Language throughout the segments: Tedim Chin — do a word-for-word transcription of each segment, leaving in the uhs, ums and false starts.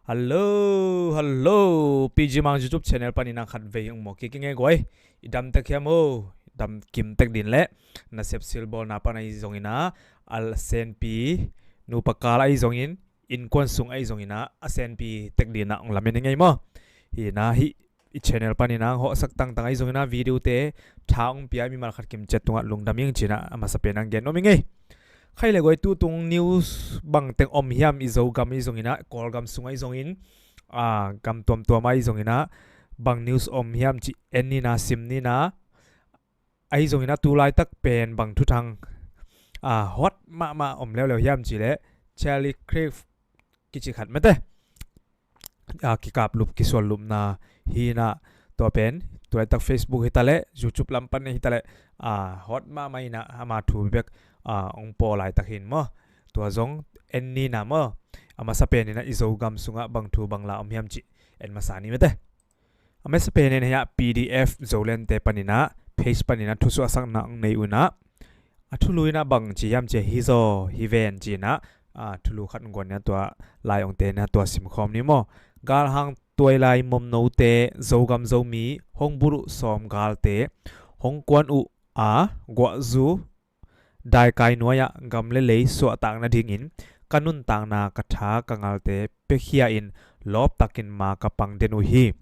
Hallo, hallo. P G Mang YouTube channel panin a khat vei hong mawk kik ing ei guai. I dam tek hiam o? Dam kim tek ding leh, nasep silbawlna pan ahi zongin ah, a senpi, nupa kal ahi zongin, innkuan sung ahi zongin ah, a senpi tek ding ah hong lamen ing ei maw. Hi na hih i channel panin a hong hawhsak tangtang ahi zongin ah, video te tha hong pia mimal khat kim ciat tungah lungdam ing ci-in ah, a masa pen a hong gen nuam ing ei. Khaile guai, tutung news bang teng om hiam, i Zogam ahi zongin ah, Kawlgam sung ahi zongin, a, gam tuamtuam ahi zongin ah, bang news om hiam cih en ni na, sim ni na. Ahi zongin ah, tu laitak pen bang thuthang, a, hot mahmah om leuleu hiam cih leh, Charlie Kirk kici khat mate, a, kikaplup, kisuallupna hi na, tua pen tu laitak Facebook hi ta leh, YouTube lam pan hi ta leh, a, hot mahmah in ah, ama thu bek, a, hong paw laitak hi in maw. Tua zong en ni na maw. A masa pen in ah, i Zogam sungah bang thu bang la om hiam cih en masa ni mate. A masa pen in ah, hiah P D F Zoland te panin ah, page panin ah thusuahsakna hong nei un ah, a thulu in ah bang ci hiam cih leh, hi zaw hi ven ci-in ah, a, thulu khat hong guan in ah, tua lai hong ten in ah, tua simkhawm ni maw. Galhang tuailai momno te, Zogam Zomi hong buluh sawm galte hong kuan uh a, guahzu daikai nuai-ah gam le lei suahtak nadingin ka nuntakna, ka tha, ka ngalte piakhia in, lawptakin ma ka pang den uh hi.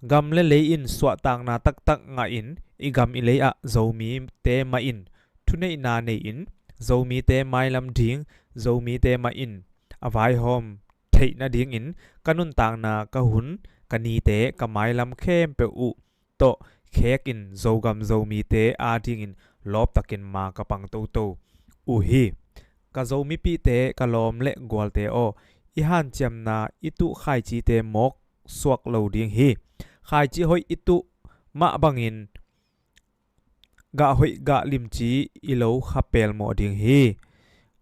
Gam le lei in suahtakna taktak ngahin, i gam i lei ah Zomite mah in thuneihna nei-in, Zomite mailam ding, Zomite mah in a vaihawm theih nadingin ka nuntakna, ka hun, ka nite, ka mailam khempeuh uh tawh khekin, Zogam Zomite adingin lawptakin ma ka pang toto uh hi. Ka Zomipihte, ka lawm le gualte aw, i hanciamna, i tuh khaicite mawk suak lo ding hi. Khaici hoih i tuh mah bangin gah hoih gah limci i lo kha pelmawh ding hi.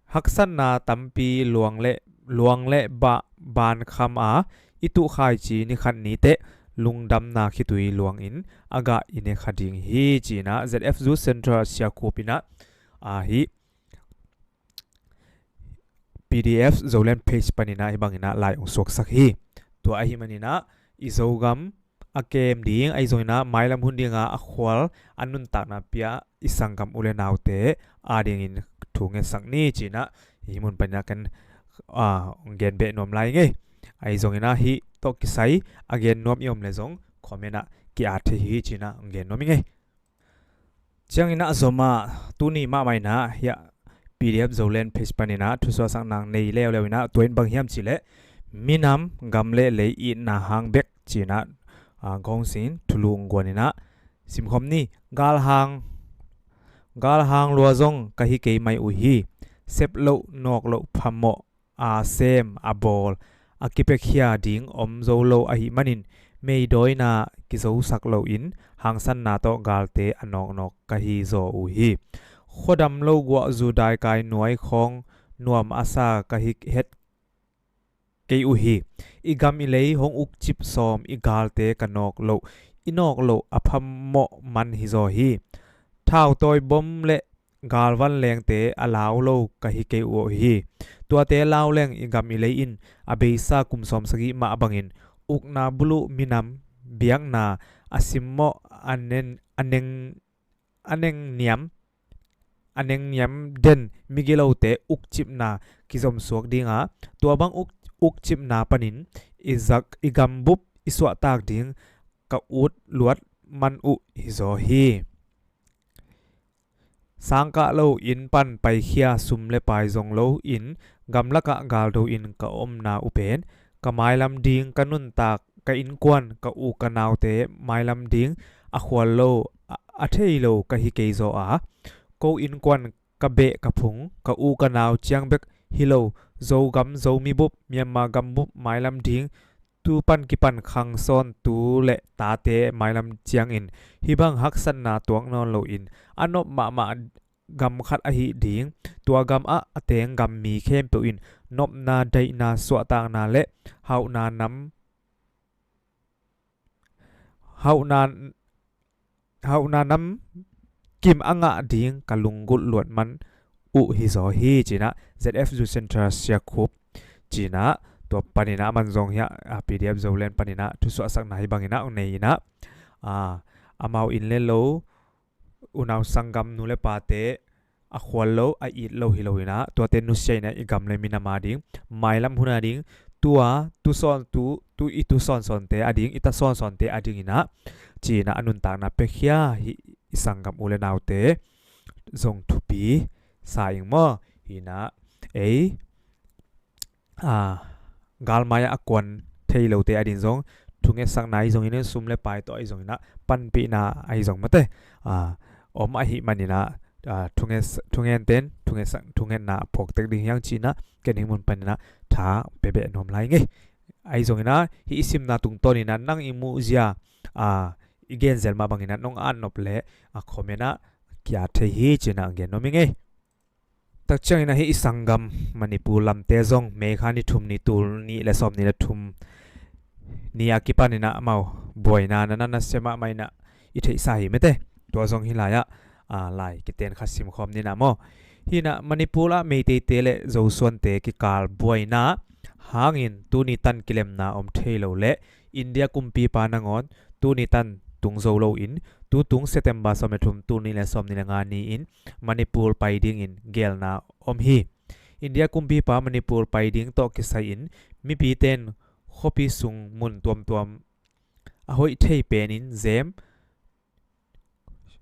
Haksatna tampi luang le, luang le bah, ban kham a, i tuh khaici ni khat ni teh lungdamna khitui luangin a gah i ne kha ding hi, ci-in ah Z F Zu Central Siakhup in ah, a, hih P D F Zoland page panin ah hih bangin ah lai hong suaksak hi. Tua ahih manin ah, i Zogam a kem ding, ahi zongin ah mailam hun dinga a khual, a nuntakna pia i sanggam u le naute adingin thu ngetsak ni, ci-in ah hih mun panin ah ken, a, hong gen beh nuam lai ing ei. Ahi zongin ah hih tawh kisai a gen nuam i om leh zong comment ah ki-at thei hi, ci-in ah hong gen nuam ing ei. Ciangin ah zom ah, tuni mahmah in ah hiah P D F Zoland page panin ah thusuahsakna nei leuleu in ah, tua in bang hiam cih leh, minam gam le lei itna hang bek, ci-in ah, a, gawng singin thulu hong guan in ah simkhawm ni. Galhang, galhang lua zong ka hi kei mai uh hi. Sep loh, nawk loh, phamawh, a sem, a bawl, a kipiakhia ding om zo lo ahih manin, meidawina kizosak loin hangsanna tawh galte a nawknawk ka hi zaw uh hi. Khuadam lo guahzu daikai nuai khawng nuam a sa ka hi het kei uh hi. I gam i lei hong ukcip sawm i galte ka nawk loh, i nawk loh a phamawh man hi zaw hi. Thautawi bom le galvan lengte a lau lo ka hi kei uh hi. Tuate lau leng i gam i lei in a beisa kum sawmsagih mah bangin ukna buluh minam biakna a simmawh a nen, a neng, a neng niam, a neng niam den migilote ukcipna kizomsuak dinga, tua bang uk, ukcipna panin i zak, i gambup i suahtak ding ka ut luat man uh hi zaw hi. Sangkah lo inn pan paikhia, sum le pai zong lo in, gamlakah galdo in ka omna uh pen, ka mailam ding, ka nuntak, ka innkuan, ka u ka naute mailam ding a khual lo, a, a thei lo ka hi kei zaw a, ko innkuan ka beh ka phung, ka u ka nau ciang bek hi lo, Zogam, Zomi bup, Myanmar gambup mailam ding, tu pan kipan khang sawn tu le tate mailam ciangin hih bang haksatna tuak nawn loin a nop mahmah gam khat ahi ding, tua gam ah a teng gam mi khempeuh in nopna, daihna, suahtakna le hauhna nam, hauhna, hauhna nam kim a ngah ding ka lunggulh luat man uh hi zaw hi, ci-in ah Z F Zu Central Siakhup, ci-in ah Tua paninah aman zong hiah a P D F Zoland paninah thusuahsakna hi banginah nei inah, a, amau inn le lo, unau sanggam nu le pate a khual lo, a it lo hi lo inah, tuate nusia inah i gam le minam a ding, mailam hun a ding, tua tu sawn tu, tu i tu sawnsawnte a ding, i ta sawnsawnte a ding inah ci inah a nuntakna piakhia hi. I sanggam u le naute zong thupi sa ing maw? Hi inah ei, a, galmai ah a kuan thei lote a ding zong thungetsakna ahi zongin, sum le pai tawh ahi zongin ah, panpihna ahi zong mate, a, om ahih maninah, a, thunget, thungenten thungetsak, thungetna a phawktek ding hiang ci inah ken hih mun paninah tha pia beh nuam lai ngei. Ahi zongin ah hih i simna tungtawnin ah nang i muhzia, a, i genzel mah bangin ah nong at nop leh a comment ah kia thei hi ci inah gen nuam ing ei. Tak ciangin ah hih i sanggam Manipur lamte zong May kha ni thum ni, tul nih le sawm nih le thum ni a kipaninah amau buaina na na nasia mahmah inah i theihsa hi mate. Tua zong hih lai-ah, a, lai kiten khat simkhawm ninah maw? Hi inah Manipur ah Meiteite le Zosuante kikal buaina hangin tuni tan kilemna om thei lo leh India kumpipa nangawn tuni tan tung zo loin, tutung September sawm le thum, tul nih le sawm nih le nga ni-in Manipur pai dingin gelna om hi. India kumpipa Manipur pai ding tawh kisai-in mipite in khuapi sung mun tuamtuam a hoih thei penin zem,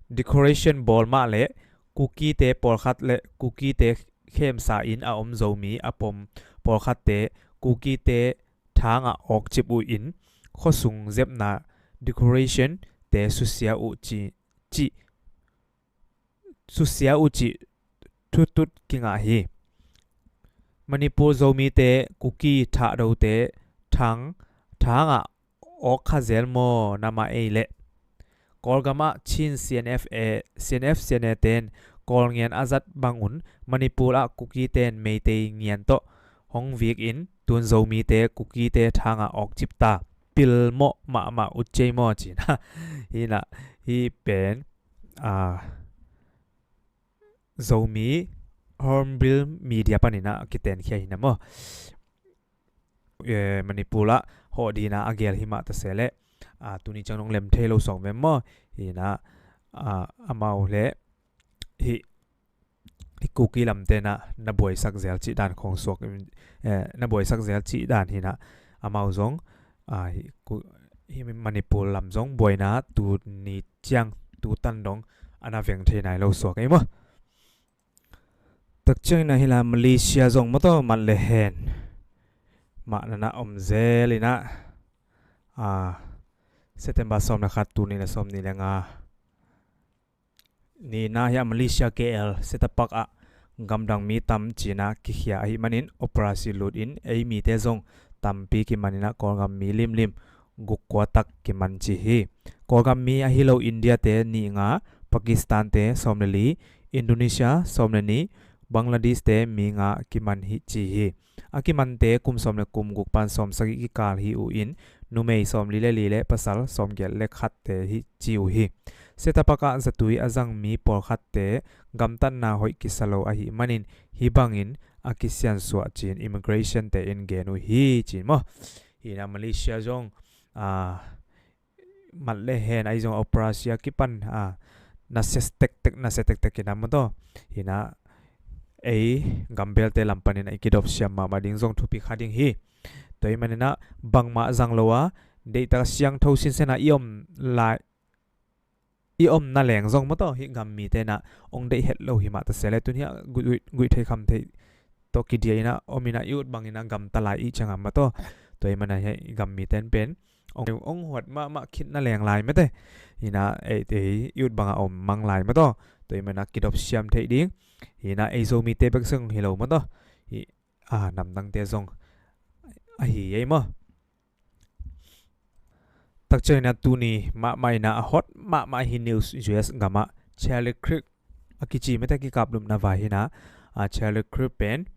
decoration bawl mah le Kukite pawlkhat le Kukite khemsa in a om Zomi a pom pawlkhatte Kukite thangah awkcip uh in khuasung zepna decoration te susia uh ci, ci, susia uh cih thutut kingah hi. Manipur Zomite Kuki thahdote thang, thangah awk kha zel maw na mah ei leh? Kawlgamah Chin C N F A, C N F C N A ten Kawl ngian a zat bangun Manipur ah Kuki ten Meitei ngian tawh hong vik in tun Zomite Kukite thangah awkcip ta. Pilmawh mahmah uh cei maw ci inah. Hi inah hih pen, a, Zomi Hornbill Media paninah kitenkhia hi inah maw? E, Manipur ah hawh dingin a gel hi mah ta se leh, a, tuni ciang nong lem thei lo sawk ve maw? Hi inah, a, amau le hih, hih Kuki lamte inah na buaisak zel cih dan khawng suak, e, na buaisak zel cih dan hi inah amau zong, a, hih Ku-, hih Manipur lam zong buaina tuni ciang tu tan dong a na veng thei nai lo suak ei maw? Tak ciangin ah hih lai Malaysia zong maw taw mat le hen mah na na om zel inah, a, September sawm le khat, tul nih le sawm nih le nga ni inah hiah Malaysia K L Setapak ah gamdang mi tam ci inah kikhia ahih manin operasi lut in ei mite zong tampi kiman inah Kawlgam mi limlim guk kua tak kiman ci hi. Kawlgam mi ahi lo India te nih nga, Pakistan te sawm le li, Indonesia sawm le nih, Bangladesh te mi nga kiman hi ci hi. A kimante kum sawm le kum guk pan sawm sagih kikal hi uh in, numei sawm li le li le pasal sawm giat le khatte hi ci uh hi. Setapak ah zatui a zang mi pawlkhatte gamtatna hoih kisa lo ahih manin hih bangin a kisiansuah ci-in immigration te in gen uh hi ci-in maw? Hi inah Malaysia zong, a, mat le hen ahi zong operasi a kipan, a, nasia tektek, nasia tektek inah maw taw. Hi inah ei gambelte lam panin a i kidop siam mahmah ding zong thupi kha ding hi. Tua ahih manin ah bangmah zang lo a, deihtak siangtho sinsen ah i om lai, i om naleng zong maw taw hih gam mite inah ong deih het lo hi mah ta se leh tun hiah guih, guih, guih thei kham thei tawh kidia inah om inah i ut bangin ah gamta lai i ciangah maw taw. Tua ahih manin ah hiah i gam mite in pen ong, ong huat mahmah khit naleng lai mate. Hi inah ei, ei i ut bangah om mang lai maw taw. Tua ahih manin ah kidop siam theih ding. Hi inah ei Zomite bek zong hi lo maw taw. Hih, a, namdangte zong ahi ei maw? Tak ciangin ah tuni mahmah inah a hot mahmah hi news, U S gamah Charlie Kirk a kici mite kikaplupna vai hi inah, a, Charlie Kirk pen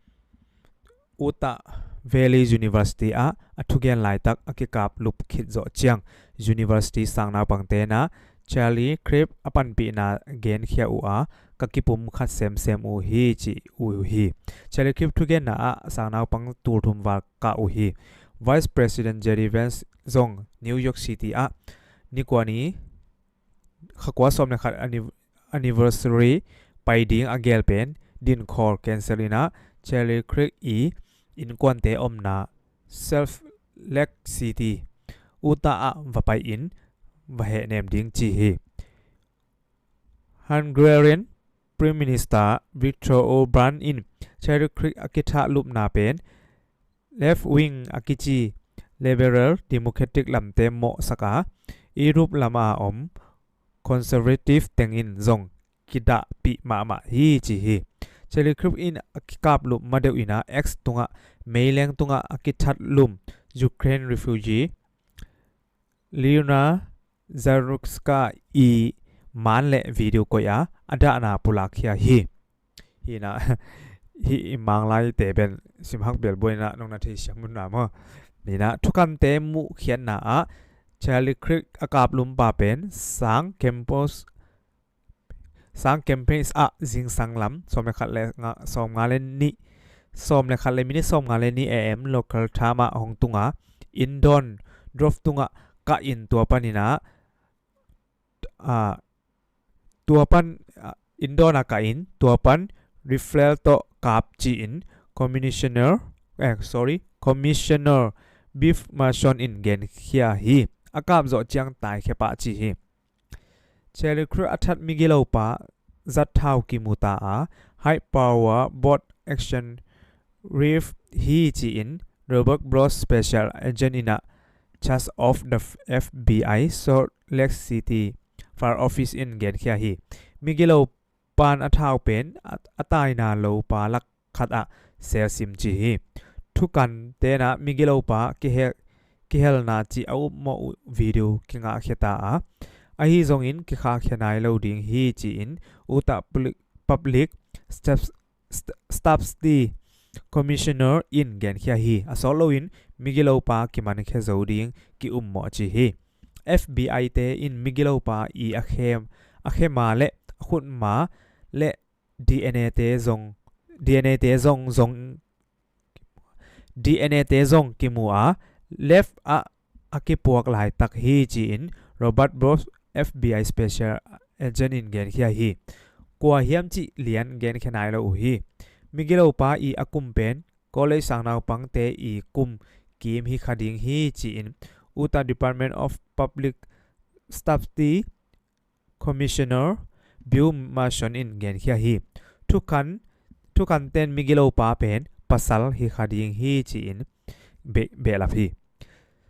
Utah Valley University ah a thugen laitak a kikaplup khit zawh ciang university sang naupangte inah Charlie Kirk a panpihna genkhia uh a, ka kipum khat semsem uh hi ci uh hi. Charlie Kirk thugenna ah sangnaupang tulthum val kah uh hi. Vice President J D Vance zong New York City ah ni kua ni kha kua sawm le khat anniversary pai ding a gel pen dinkhawl cancel in ah Charlie Kirk i innkuante omna Salt Lake City, Utah ah va pai in va hehnem ding ci hi. Hungarian Prime Minister Viktor Orban in Charlie Kirk a kithahlupna pen left wing a kici liberal democratic lamte mawhsak a, Europe lam a om conservative teng in zong kidahpih mahmah hi ci hi. Charlie Kirk in a kikaplup madeuh in ah X tungah meileng tungah a kithatlum Ukraine refugee Lena Zarutska i man le video koih a, a dahna pulakkhia hi. Hi in ah, hih i Manglaite pen simhak belbuai in ah nong na thei siam un na maw. Hi in ah thukante muhkhiatna ah Charlie Kirk a kaplumpa pen sang campus sang campus ah zingsang lam sawm le khat le nga, sawm nga le nih, sawm le khat le minute sawm nga le nih A M local time ah hong tung a, inndawn drop tungah kah in tua panin ah, ah, tua pan, ah, inndawn ah kah in tua pan rifle tawh kap ci-in commissioner, eh, sorry, commissioner Biff Mason in genkhia hi. A kap zawh ciang taikhia pah ci hi. Charlie Kirk a that migilopa zat thau kimu ta a, high power bolt action rifle hi ci-in Robert Bruce special agent in ah charge of the F B I Salt Lake City fire office in genkhia hi. Migilopan a thau pen a, a taina lopa lak khat ah selsim ci hi. Thukan tenah migilopa kihel, kihelna cih a upmawh uh video kingahkhia ta a, ahi zongin kikhahkhia nai lo ding hi ci-in Utah Public, Public Staff, St-, Staff Commissioner in genkhia hi. A sawt loin migilopa kimankhia zo ding ki-ummawh ci hi. F B I te in migilopa i a khem, a khema le a khutma le D N A te zong, D N A te zong zong, D N A te zong kimu a, left ah a kipuak laitak hi ci-in Robert Bruce F B I special agent in genkhia hi. Kua hiam cih lian genkhia nai lo uh hi. Migilopa i a kum pen college sangnaupangte i kum kim hi kha ding hi ci-in Utah Department of Public Staff Commissioner Bill Mason in genkhia hi. Thukan, thukan ten migilopa pen pasal hi kha ding hi ci-in be-, behlap hi.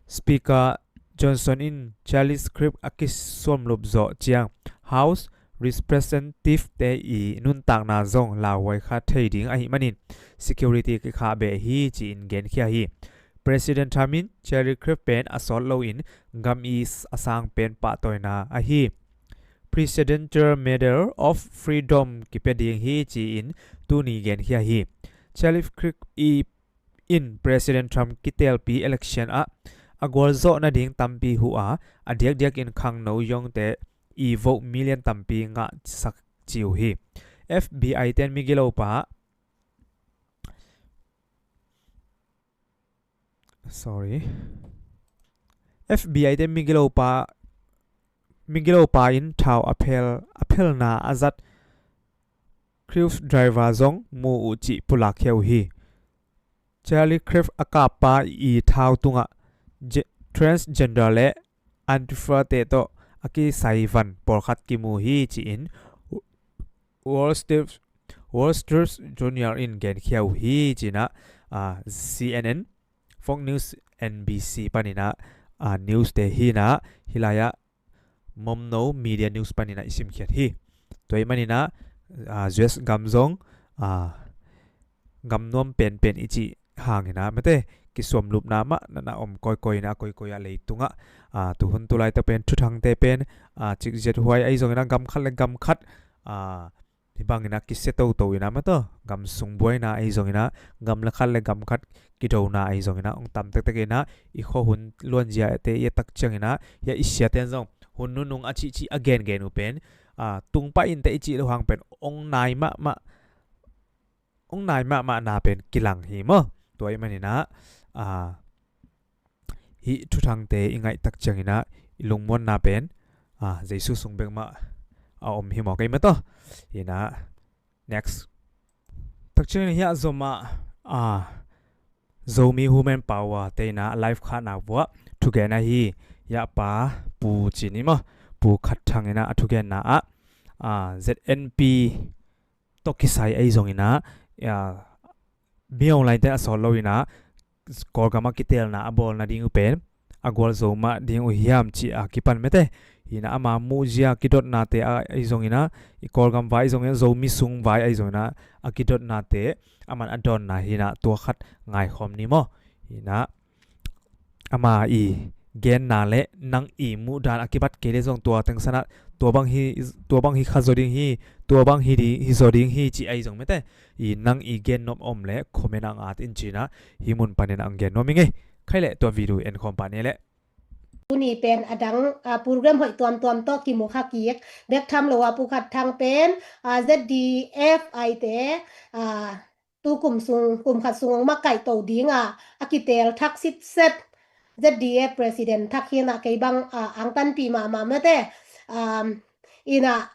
Speaker Johnson in Charlie Kirk a kisuamlup zawh ciang House Representative te i nuntakna zong lauhuai kha thei ding ahih manin security kikhah beh hi ci-in genkhia hi. President Trump in Charlie Kirk pen a sawt loin gam i a sang pen pahtawina ahi Presidential Medal of Freedom kipia ding hi ci-in tuni genkhia hi. Charlie Kirk i in President Trump kitelpi election ah a gualzawh nading tampi huh a, a diakdiakin khangno yongte i vote million tampi ngahsak ci uh hi. F B I ten migilopa Sorry. F B I te migilopa, migilopa in thau a phel, a phelna a zat Cruise driver zong mu uh cih pulakkhia uh hi. Charlie Kirk a kappa i thau tungah transgender le Antifa te tawh a kisai van pawlkhat kimu hi ci-in Wall Street, Wall Street Journal in genkhia uh hi ci-in ah, ah, C N N, Fox News, N B C panin ah, ah, news te hi-in ah, hih lai-ah Momno Media News panin ah i simkhiat hi. Tua ahih manin ah, ah, U S gam zong, ah, gam nuam penpen i cih hangin ah mate kisuamlupna mah na na om kawikawi in ah, kawikawi ah leitungah, ah, tuhun tulai tawh pen thuthangte pen, ah, cikziat huai ahi zongin ah gam khat le gam khat, ah, hih bangin ah kisia toto in ah mate gam sung buaina ahi zongin ah gam le khat le gam khat kidona ahi zongin ah hong tam tektek in ah i khuahun luanziate i a tak ciangin ah hih a i siate in zong hun nunung a cihcih a gengen uh pen, a, tung pah inteh i cih loh hang pen ong nai mahmah, ong nai mahmah na pen kilang hi maw. Tua ih maninah, a, hih thuthangte i ngaihtak cianginah i lungmuanna pen, a, Jesu sung bekmah a om hi maw kei mataw. Hinah, next. Tak ciangin hiah zomah, a, Zomi Women Power te inah live khahna vuah thugen ahi hiah pa Pu Cin i maw, Pu Khat Thang inah a thugenna ah, a, Z N P tawh kisai ahi zonginah, a, mi online te a sawt loinah Kawlgam a kitelna a bawl nading uh pen a gualzo mah ding uh hiam cih a kipan mete. Hinah ama muhzia kidotnate a, ahi zonginah i Kawlgam vai ahi zonginah Zomi sung vai ahi zonginah a kidotnate aman a dawnna hinah tua khat ngaikhawm ni maw. Hinah ama i genna le nang i muhdan a kipat kei le zong tua teng sanah tua bang hi, tua bang hi kha zaw ding hi, tua bang hi ding, hi zaw ding hi cih ahi zong mete. I nang i gen nop om le comment ah ngat in cinah hih mun panin ang gen nuam i ngei. Khai le tua video en khawm pah ni le. Tuni pen a dang, a, program hoih tuamtuam tawh kimu kha kik. Bek tham lo a Pu Khat Thang pen, a, Z D F ai te, a, tu kum sung, kum khat sung ong makaih to ding a, a kitel thak sitset Z D F president thak hinah kei bang, a, angtanpih mahmah mete. Um, inah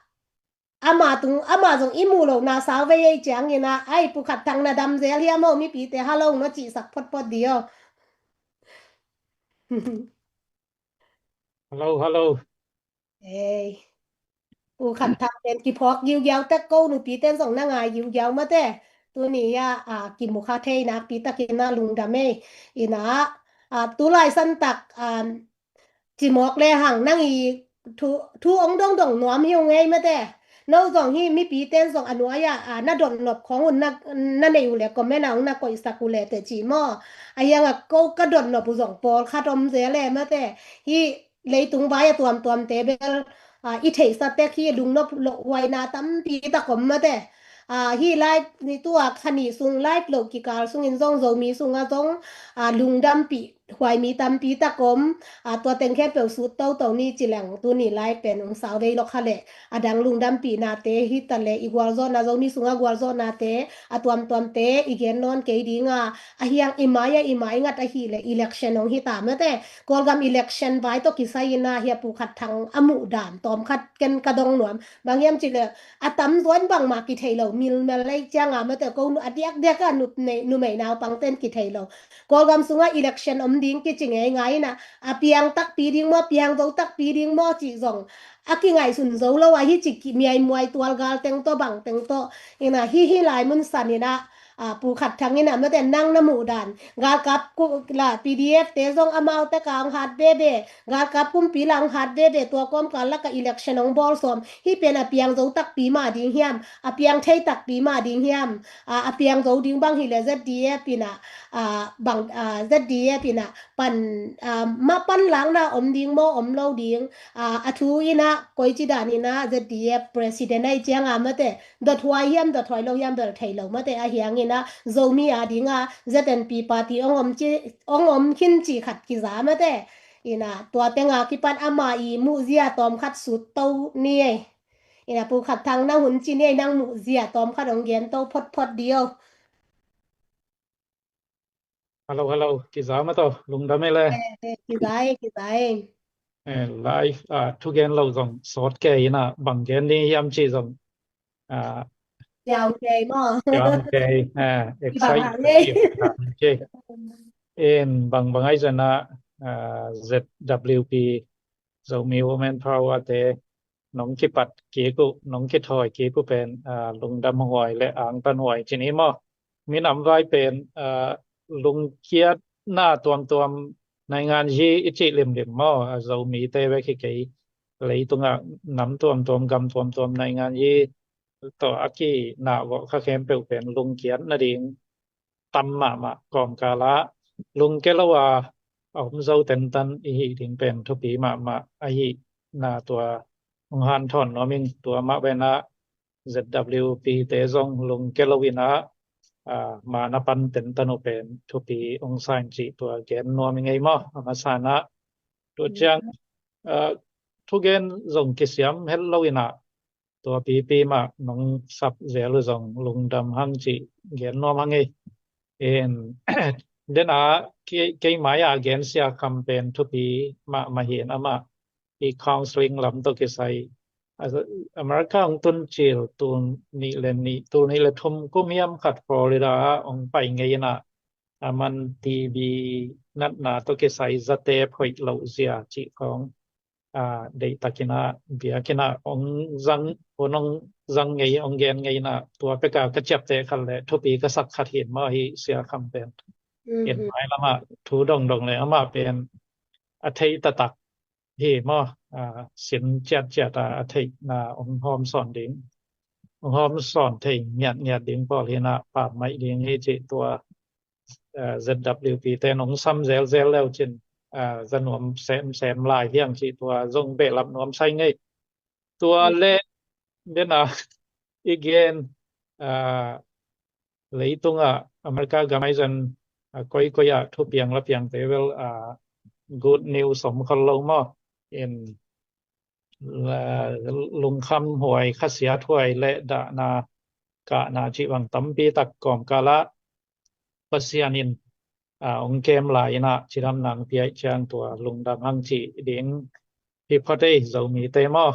ama tung, ama zong i muh lohna sau vei ei cianginah, ai Pu Khat Thang na dam zel hiam aw, mipite hello na cihsak photphot di aw. Hello, hello. Ei. Pu Khat Thang pen kiphawk giugiau tek ko, nupi ten zong na ngai giugiau mate. Tuni a, a, kimu kha thei nakpi takin a lungdam ei. Inah, a, tulai santak, a, cimawk le hang nang i thu, thu ong dongdong nuam hi ung ei mate. No zong hi mipi ten zong a nuai ah, a, na dot nop khawng un na, na nei uh le comment ah ong na koihsak uh le teh ci maw. A hiang a ko ka dot nop uh zong pawlkhat om zel e mate. Hi leitung vai a tuamtuamte bel, a, i theihsa tek hi, lungnop lohhuaina tampi tak om mate. A, hi live ni tu a kha nih sung live loh kikal sungin zong Zomi sungah zong, a, lungdampih huai mi tampi tak om, a, tua teng khempeuh sut toto ni ci leng tuni live pen ong sau vei lo kha leh. A dang lungdampihnate hi ta le i gualzawhna, Zomi sungah gualzawhnate a tuamtuamte i gen nawn kei ding a, a hiang i mai a i mai ngat ahih leh election ong hi ta mate. Kawlgam election vai tawh kisai inah hi a Pu Khat Thang a muh dan tawm khat ken ka dong nuam. Bang hiam cih leh a tamzaw in bangmah kithei lo, milmel lei ciang a mate, ko a diakdiak a numei naupang ten kithei lo. Kawlgam sungah election om ding kici ngeingai inah, a piang takpi ding maw, a piang zo takpi ding maw cih zong a kingaihsun zo lo a, hi ci miaimuai tual gal teng tawh bang teng tawh inah, hi hi lai mun san inah, a, Pu Khat Thang inah mate nang na muh dan. Galkap ku-, la P D F te zong amau tek a ong hat veve. Galkap kumpi la ong hat veve, tua kawmkal lak a election ong bawl sawm. Hi pen a piang zo takpi mah ding hiam, a piang thei takpi mah ding hiam. A, a piang zo ding bang hi le Z D F inah, a, bang, a, Z D F inah pan, a, mah panlakna om ding maw, om lo ding. A, a thu inah koici dan inah Z D F president ahi ciang a mate dothuai hiam, dothuai lo hiam bel thei lo mate. A hiang inah Zomi a ding a Z N P party ong om ci, ong om khin ci khat kiza mate. Inah tua teng a kipan ama i muhzia tawm khat sut to ni ei. Inah Pu Khat Thang nang hun ci ni ei, nang muhzia tawm khat ong gen to photphot di aw. Hello, hello. Kiza mataw, lungdam ei le. Eh, eh, kiza ei, kiza ei. Eh, live, a, thugen lo zong sawt kei inah bang gen ding hiam ci zong, a, ciau kei maw? Ciau kei, a, excited kibang hang ei. In bang bang ahi zong a, a, Z W P, Zomi Women Power te nong kipat kik uh, nong kithawi kik uh pen, a, lungdam huai le angtan huai ci ni maw. Minam vai pen, a, lungkiatna tuamtuam naingan hi i cih limlim maw, a, Zomite bek hi kei, leitungah nam tuamtuam, gam tuamtuam naingan hi tawh a kinah vawh kha khempeuh pen lungkiat nading tam mahmah kawmkal ah lungkia lo a, a om zo tentan i hih ding pen thupi mahmah ahihna tua hong hanthawn nuam ing. Tua mah bangin ah Z W P te zong lungkia lo in ah, a, man a pan tentan uh pen thupi hong sa ing cih tua gen nuam ing ei maw. A masa in ah tua ciang, a, thugen zong kisiam het lo in ah, tua pipi mah nong sap zel uh zong lungdam hang cih gen nuam hang ei. In den a kei, kei mai a gen Sia Kham pen thupi mahmah hi in amah i counseling lam tawh kisai. America hong tun cil tul nih le nih, tul nih le thum kum hiam khat Florida ah hong pai ngei in ah, a man T B natna tawh kisai zatep hoih loh zia cih khawng deihtakin ah biakinn ah hong zang, hun hong zang ngei, hong gen ngei in ah, tua pek a ka ciapteh khat le thupi ka sak khat hi in maw hi Sia Kham pen. In mailam ah thu dongdong le amah pen a theih taktak hi maw, sin ciatciat a, a theihna hong hawm sawn ding, hong hawm sawn thei ngiatngiat ding pawl hi in ah pammaih ding hi cih tua Z W P te nong sam zelzel leu cin za nuam semsem lai hiang cih tua zong behlap nuam sai ngei. Tua le den a i gen leitung ah America gam ah zan koikoi ah thupiang lapiangte vel good news om khol lo maw. In lungkham huai, khasiat huai le dahna kahna cih bang tampi tak kawmkal ah Pasian in hong kem lai in ah cidamna hong pia ih ciang tua lungdam hang cih ding hi phot ei Zomite maw.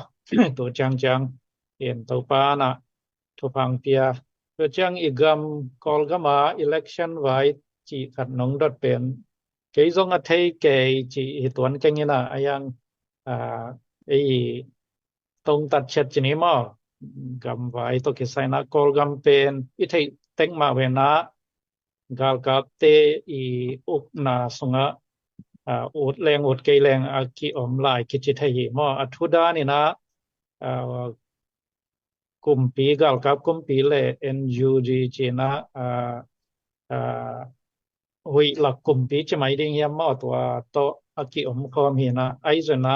Tu ciangciang in Topa in ah thupha hong pia. Tu ciang i gam Kawlgam ah election vai cih khat nong dot pen kei zong a thei kei cih hi tuan keng in ah, a yang ei tongtat ciat ci ni maw. Gam vai tawh kisai in ah Kawlgam pen i theih tek mah ve in ah galkapte i ukna sungah ut leng ut kei leng a kiom lai kici thei hi maw. A thu dan in ah kumpi, galkap kumpi le N U G ci in ah huih lak kumpi ci mai ding hiam maw, tua tawh a kiom khawm hi in ah, ahi zongin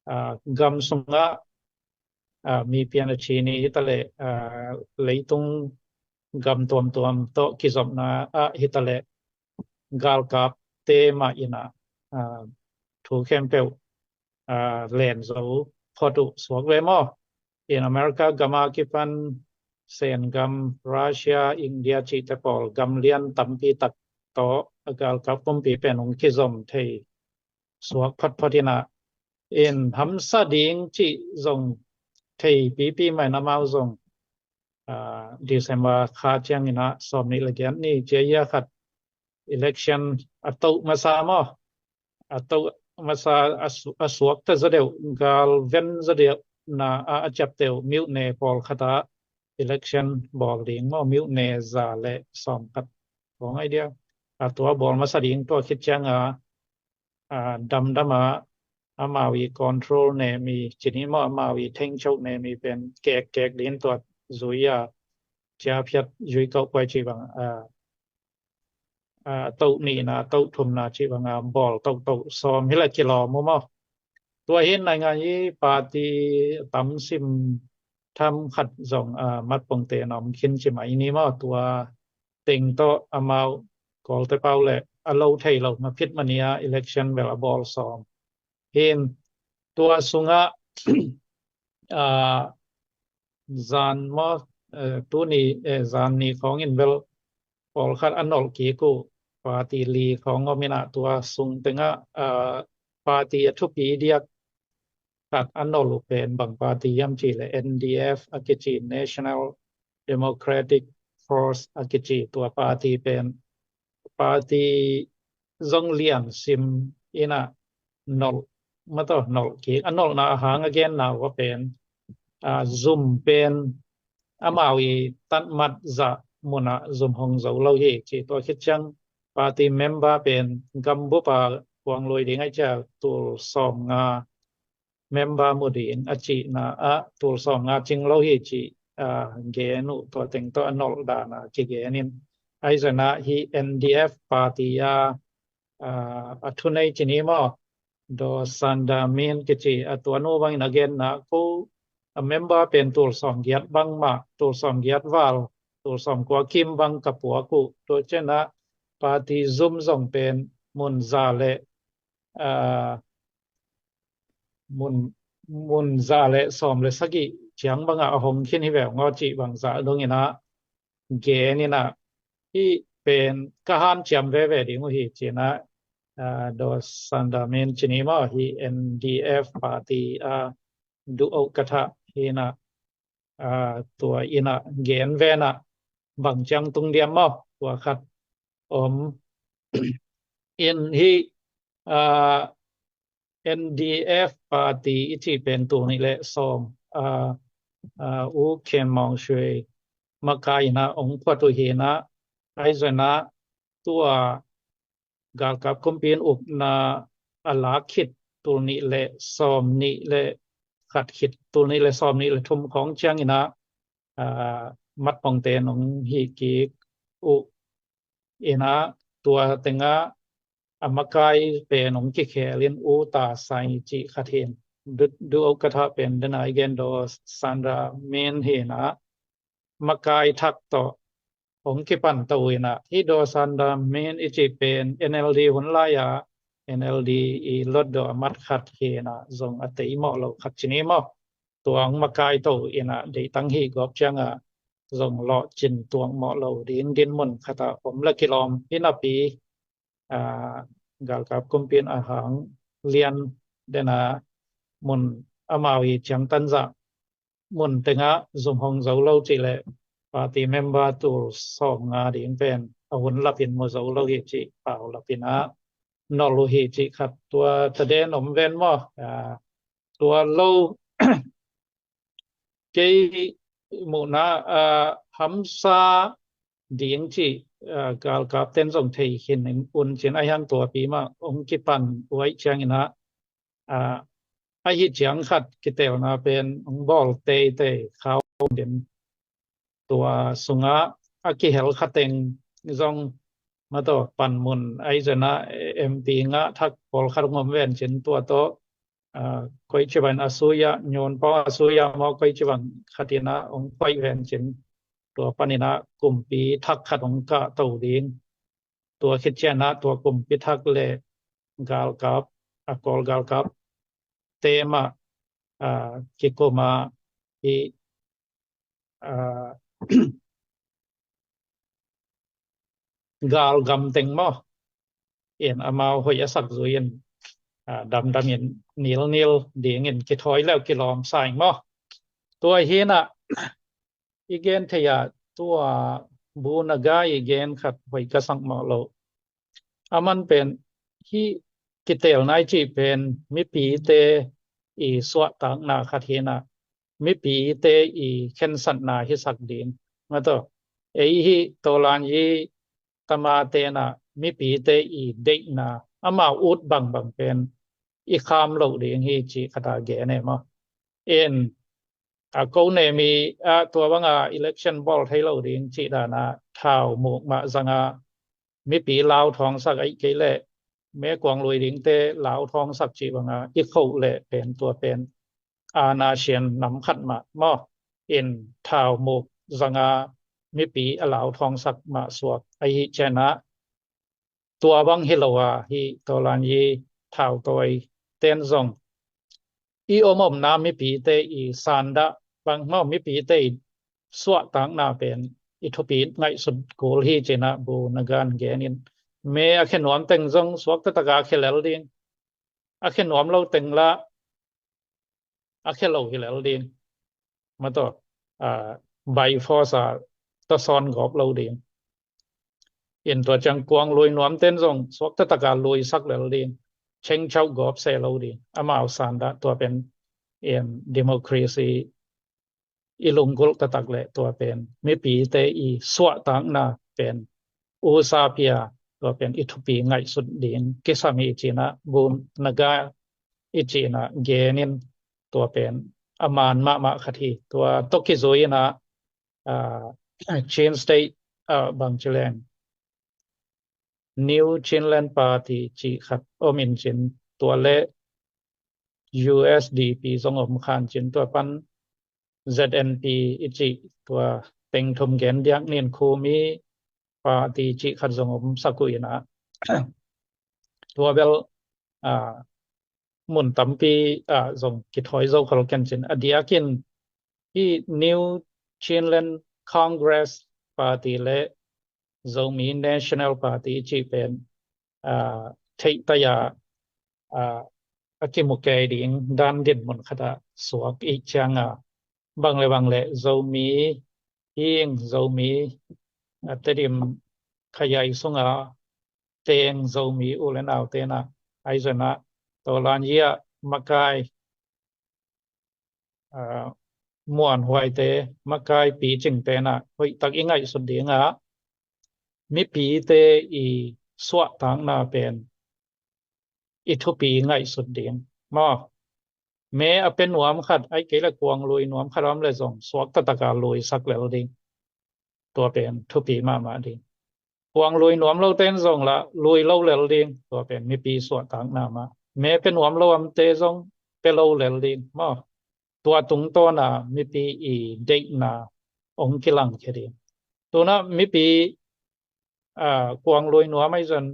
ah gam sungah mi pian a ci ni hi ta leh leitung gam tuamtuam tawh kizopna ah hi ta leh galkapte mah in ah thu khempeuh len zo phot uh suak ve maw. In America gam a kipan Sen gam, Russia, India cihte pawl gam lian tampi tak tawh a galkap kumpi pen hong kizom thei suak photphot in ah, in hamsa ding cih zong thei pipi mah in amau zong December kha ciangin ah sawm nih le giat ni cia ia khat election a toh masa maw, a toh masa a suakta zaw deuh, gal ven zaw deuh na a a ciapteuh miuhne pawlkhat ah election bawl ding maw, miuhne za le sawm khat kong ai dia. A tua bawl masa ding tua khit ciang a damdam a amau i control ne mi ci ni maw, amau i thengchoh ne mi pen kekkek ding tua zui a ciaphiat zui kauh kuai ci bang a toh nihna toh thumna ci bang a bawl tohtoh sawm hi la kilawm uh maw. Tua hin naingan i party tamsim tham khat zong a matpongte na om khin ci mai ni maw. Tua teng tawh amau Kawlte pau le a lo thei lo maphit mania election bel a bawl sawm hin tua sungah zan maw, tuni zan ni khawngin bel pawlkhat a nolh kik uh party li khawng om in ah tua sung tengah party a thupi diak khat a nolh uh pen bang party hiam cih leh N D F a kici, National Democratic Force a kici tua party pen party zong lian sim in ah nolh, mataw nolh kik, a nolhna a hang a genna uh a pen zum pen amau i tatmat zah munah zum hong zo lo hi ci. Tua khit ciang party member pen gambup a kuang lui ding ai cia tul sawm nga member mu ding a cihna ah tul sawm nga cing lo hi cih gen uh tua teng tawh a nolh dan a kigen in. Ahi zongin ah hi N D F party a a thunei ci ni maw, Daw Sanda Min kici a tua nu bangin a genna ko a member pen tul sawm giat bang mah, tul sawm giat val, tul sawm kua kim bang ka puak uh. Tua ciangin ah party zum zong pen mun za le mun, mun za le sawm le sagih ciang bangah a hong khin hi ve ung aw cih bang zah dong inah gen inah, hih pen ka hanciam veve ding uh hi cinah, ah, Daw Sandra Min cini maw, hih N D F party a duh oh ka thah hinah, ah, tua inah gen venah bang ciang tung diam maw, tua khat om in hih, ah, N D F party i cih pen tul nih le sawm, ah, ah, U Khin Maung Swe makai inah ong phuat uh hinah, ahi zongah tua galkap kumpi in ukna a lak khit tul nih le sawm nih le khat khit, tul nih le sawm nih le thum khawng ciang inah, ah, matpongte nong hih kik uh inah, tua tengah a makai pen ong kikhel in U Ta Sai cih khat hin, duh, duh oh ka thah pen dena i gen Daw Sandra Min hinah, makai thak tawh hong kipan to uh inah, hih Daw Sandra Min i cih pen N L D hun lai-a N L D i hlutdaw a mat khat hinah, zong a tei mawh lo khat cini maw, tua hong makai to uh inah, deitang hih gawp ciangah zong lawhcin tuak mawh lo ding dinmun khatah om la kilawm hi napi, ah, galkap kumpi in a hang lian dena mun amau i ciangtan zah mun tengah zum hong zo lo cih le party member tul sawm nga ding pen a hun lapin mu zo lo hi cih pau lapin ah nol uh hi cih khat, tua taden om ven maw, ah, tua lo kei muhna, ah, hamsa ding cih, ah, galkap ten zong thei khin un cin, a hiang tuapi mah ong kipan uaih ciang inah, ah, ahi ciang khat kitelna pen ong bawl teitei khau din, tua sungah a kihel khateng zong mataw panmun ahi zongah M P ngah thak pawlkhat ong om ven cin, tua tawh, ah, koici bang a suya, nyun pawng a suya maw, koici bang khat inah ong koih ven cin, tua pan inah kumpi thak khat ong kah to ding. Tua khit ciangah tua kumpi thak le galkap, a Kawl galkap te mah, ah, kikum a, hih, ah, galgam teng maw, in amau hoih a sak zui in, ah, damdam in nilnil ding in kithawi le uh kilawm sa ing maw. Tua hinah i gen thei ah, tua Bu Naga i gen khat hoih ka sak mawh lo. Aman pen hih kitelna i cih pen mipite i suahtakna khat hinah, mipite i khensatna hisak ding. Mataw, ei hih Tawlan i tamate inah mipite i deihna, amau ut bangbang pen i kham loh ding hi cih khat a gen e maw. In, a, ko ne mi, a, tua banga election bawl thei lo ding cih dana thau muk mah zanga mipi lau thawngsak aih kei leh mekuang lui dingte lau thawngsak cih banga i khoh leh pen tua pen ana sian nam khat mah maw. In thau muk zanga mipi a lau thawngsak mah suak ahi cianah, tua bang hi lo a, hih Tawlan i thau tawi ten zong i om omna mipite i sandah bang maw, mipite i suahtakna pen i thupi ngaihsut kul hi cinah Bu Naga in gen in, me a khe nuam teng zong suak taktak a khe lel ding, a khe nuam lo teng lah a khe lo hi lel ding. Mataw, ah, by force a tasawn gawp lo ding. In tua ciang kuang lui nuam ten zong suak taktak a lui sak lel ding. Chengchau gawp se lo ding. Amau sandah tua pen, in, democracy i lunggulh taktak leh tua pen mipite i suahtakna pen usa pia, tua pen i thupi ngaihsut ding kisam hi cinah Bu Naga i cinah gen in, tua pen a man mahmah khat hi. Tua tawh kizui inah, ah, Chin State, ah, bang ci leng New Chinland Party cih khat om in cin, tua le U S D P zong om khan cin, tua pan Z N P i cih tua teng thum gen diak nin khumi party cih khat zong om sak uh inah, tua bel, ah, mun tampi ah zong kithawi zo khol kencin a diakin hi New Chinland Congress Party le Zomi National Party cih pen ah, theihtaih ah, ah, a kimu kei ding dan din mun khat ah suak ih cianga bang le bang le Zomi hing Zomi a Tedim khayai sunga teng Zomi u le nau tena aizona tolan yia makai ah, muanhuaite makai picing tena hoihtak i ngaihsut dinga mipite i suahtakna pen i thupi ngaihsut ding maw? Me a pe nuam khat ai kei le kuang lui nuam khat om le zong suak tataka lui sak lel ding. Tua pen thupi mahmah ding. Kuang lui nuam lo ten zong la lui lo lel ding. Tua pen mipi suahtakna mah. Me pe nuam lo om te zong pe lo lel ding maw? Tua tungtawna mipi i deihna ong kilangkhia ding. Tuna mipi ah, kuang lui nuam aizon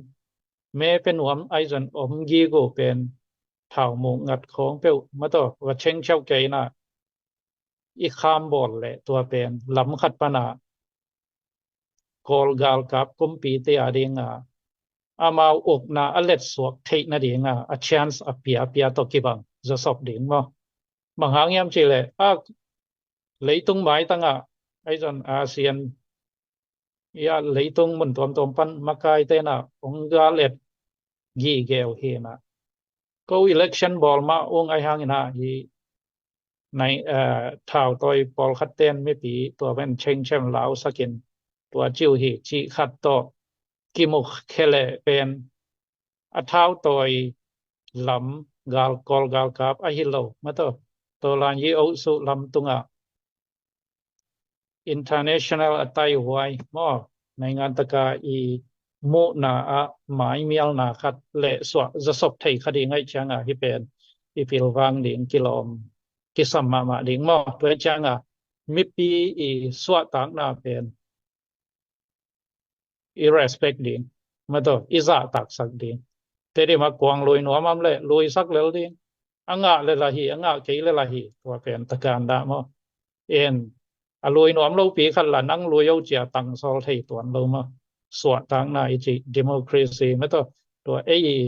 me pe nuam aizon om gigu pen thau mu ngat khong peuh mataw va chengcheu keina i kham bawl le tua pen lam khat pana Kawl galkap kumpi te a dinga amau ukna a letsuak theih nadinga a chance a pia pia tawh kibang zawsop ding maw? Bang hang hiam cih le a leitung maitangah aizon ASEAN ia leitung mun tuamtuam pan makai tena ong gal et gigeu hina ko election bawl mah ung ai hangina hi nai thau tawi pawlkhat ten mipi tua pen chengchem lau sakin tua ciu hi cih khat tawh kimu khele pen a thau tawi lam gal Kawl galkap ahi lo mataw tolan yi osu lam tunga international a taihuai maw naingan taka i muhna ah maimialna khat le suah zawsop thei kha ding aih cianga hi pen i pilvang ding kilawm kisam mahmah ding maw? Tua cianga mipi i suahtakna pen i respect ding mataw i zahtaksak ding. Tedim a kuang lui nuam om le lui sak lel ding. A ngah le lahi a ngah kei le lahi tua pen takan dah maw? En a lui nuam lopi khat la nang lui o cia tangsawl thei tuan lo maw? Suahtakna i cih democracy mataw tua ei i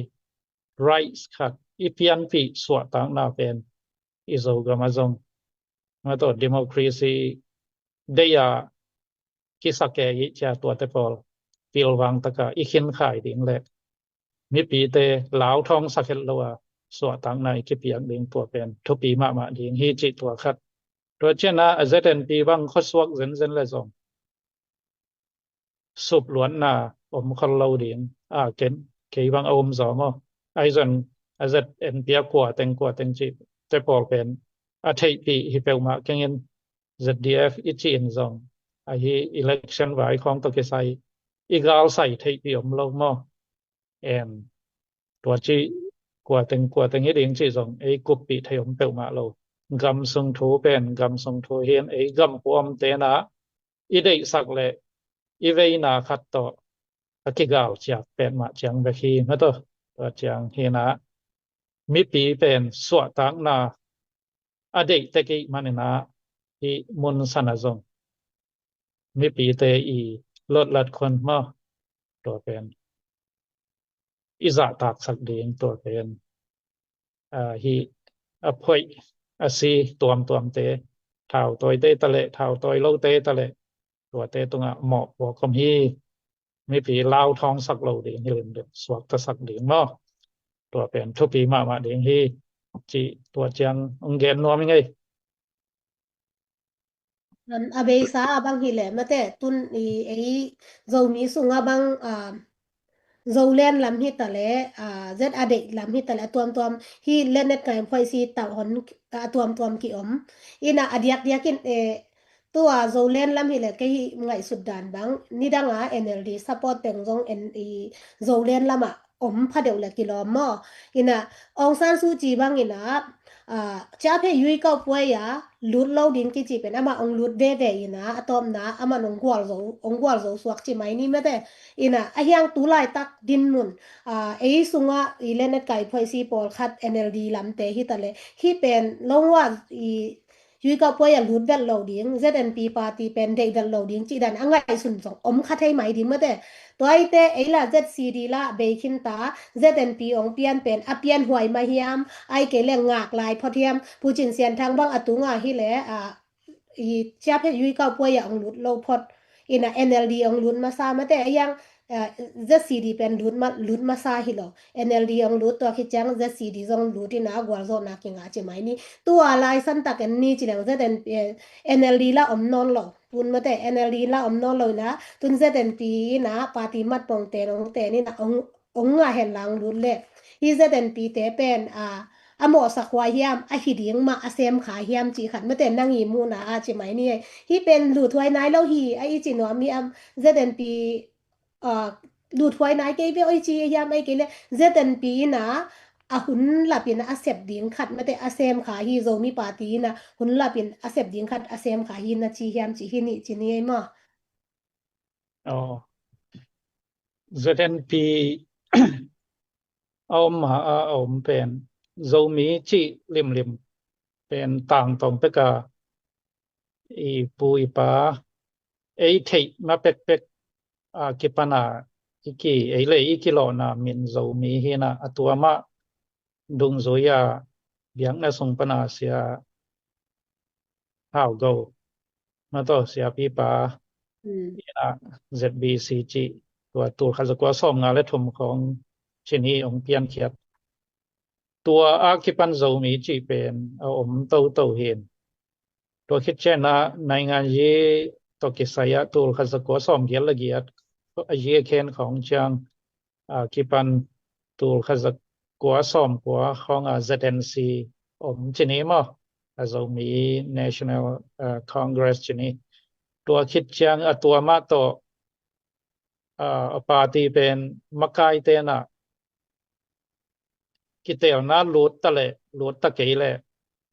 rights khat i pianpih suahtakna pen i Zogam a zong mataw democracy deia kisake i cia tuate pawl pilvang taka i khin khai ding le mipite lau thawng sakhet lo a suahtakna i kipiak ding tua pen thupi mahmah ding hi cih tua khat. Tua ciana a Z N P bang khuasuak zenzen le zong supluatna om khol lo ding a ken kei bang a um zaw maw? Aizon a Z N P a kua teng kua teng cih te pawl pen a theihpih hi peuhmah kengin Z D F i cih in zong ahi election vai khawng tawh kisai i galsai theihpih om lo maw? Em tua cih kua teng kua teng hi ding cih zong ei kuppih thei om peuhmah lo. Gam sung thu pen gam sung thu hin ei gam huam tena i deihsak le i veina khat tawh a kigal ciak petmah ciang bek hi mataw tua ciang hina mipi pen suahtakna a deih tek ih manina i mun sana zong mipite i lotlat khon maw? Tua pen i zahtaksak ding tua pen a hi a phoih a si tuamtuamte thau tawite taleh thau tawi lote taleh tuate tungah mawhpuak om hi. Mipi lau thawngsak lo ding hi limlim suaktasak ding maw? Tua pen thupi mahmah ding hi cih tua ciang ong gen nuam i ngei. A beisa a bang hileh mate tun i ei Zomi sunga bang Zoland lam hi taleh Z a deih lam hi taleh a tuamtuam hi lenet ngai phoisi tauh hon a tuamtuam ki om. Ina a diakdiakin e tua Zoland lam hileh kei hi ngaihsut dan bang nidanga N L D support teng zong en i Zoland lama om phadeuh le kilawm maw? Ina Aung San Suu Kyi bang ina Cia Phet Yui Kau Puai a lut lo ding kici pen amah ong lut veve ina, a tawpna amah ong gual zo, ong gual zo suak ci mai ni mate. Ina a hiang tu laitak dinmun, ei sungah i Lenet Kai Phuaisi pawlkhat N L D lamte hi ta le, hi pen lo ngua i Yui Kau Puai a lut vet lo ding, Z N P party pen deih vet lo ding cih dan a ngaihsun zong om kha thei mai ding mate. Tua ite ei la Z C D la bei khin ta, Z N P ong pian pen a pian huai mah hiam, ai kei le ngak lai phot hiam, Pu Cin Sian Thang bang a tunga hi le, i Cia Phet Yui Kau Puai a ong lut lo phot, ina N L D ong lut masa mate, a hiang Z C D pen lut ma, lut masa hi lo. N L D ong lut, tua khit ciang Z C D zong lut ina gualzawhna kinga ci mai ni. Tua lai santak en ni ci leng Z N P, N L D la om nawn lo. Tun mate N L D la om nawn lo ina, tun Z N P ina party mat pong ten ong ten ina ong, ong ngah hen lang lut le. Hi Z N P te pen a, a mawhsak huai hiam, a hi ding mah a sem kha hiam ci khat mate nang i muhna a ci mai ni. Hi pen lut huai nai lo hi, a i ci nuam hi am, Z N P lut huai nai kei ve oi ci hiam, ei kei le Z N P ina a hun lapin a sep ding khat mate a sem kha hi, Zomi party ina hun lapin a sep ding khat a sem kha hi na ci hiam ci hi ni ci ni ei maw? Z N P a om a, a om pen Zomi cih limlim pen tangtong peka i pu i pa ei theih ma pekpek a kipana i ki, ei le i kilawhna min Zomi hina a tua mah dungzui a biakna sung pana sia Hau Go, na tawh siapipa ina Z B C cih tua tul khat zakua sawm nga le thum khong cini ong piankhiat. Tua a kipan Zomi cih pen a om toto hin. Tua khit ciangin naingan yi tawh kisai ah tul khat zakua sawm giat le giat a yi a khen khong ciang a kipan tul khat zakua sawm kua khong a Z N C om cini maw, a Zomi National Congress cini. Tua khit ciang a tua mah tawh a party pen makai tena kitelna lut ta le lut ta kei le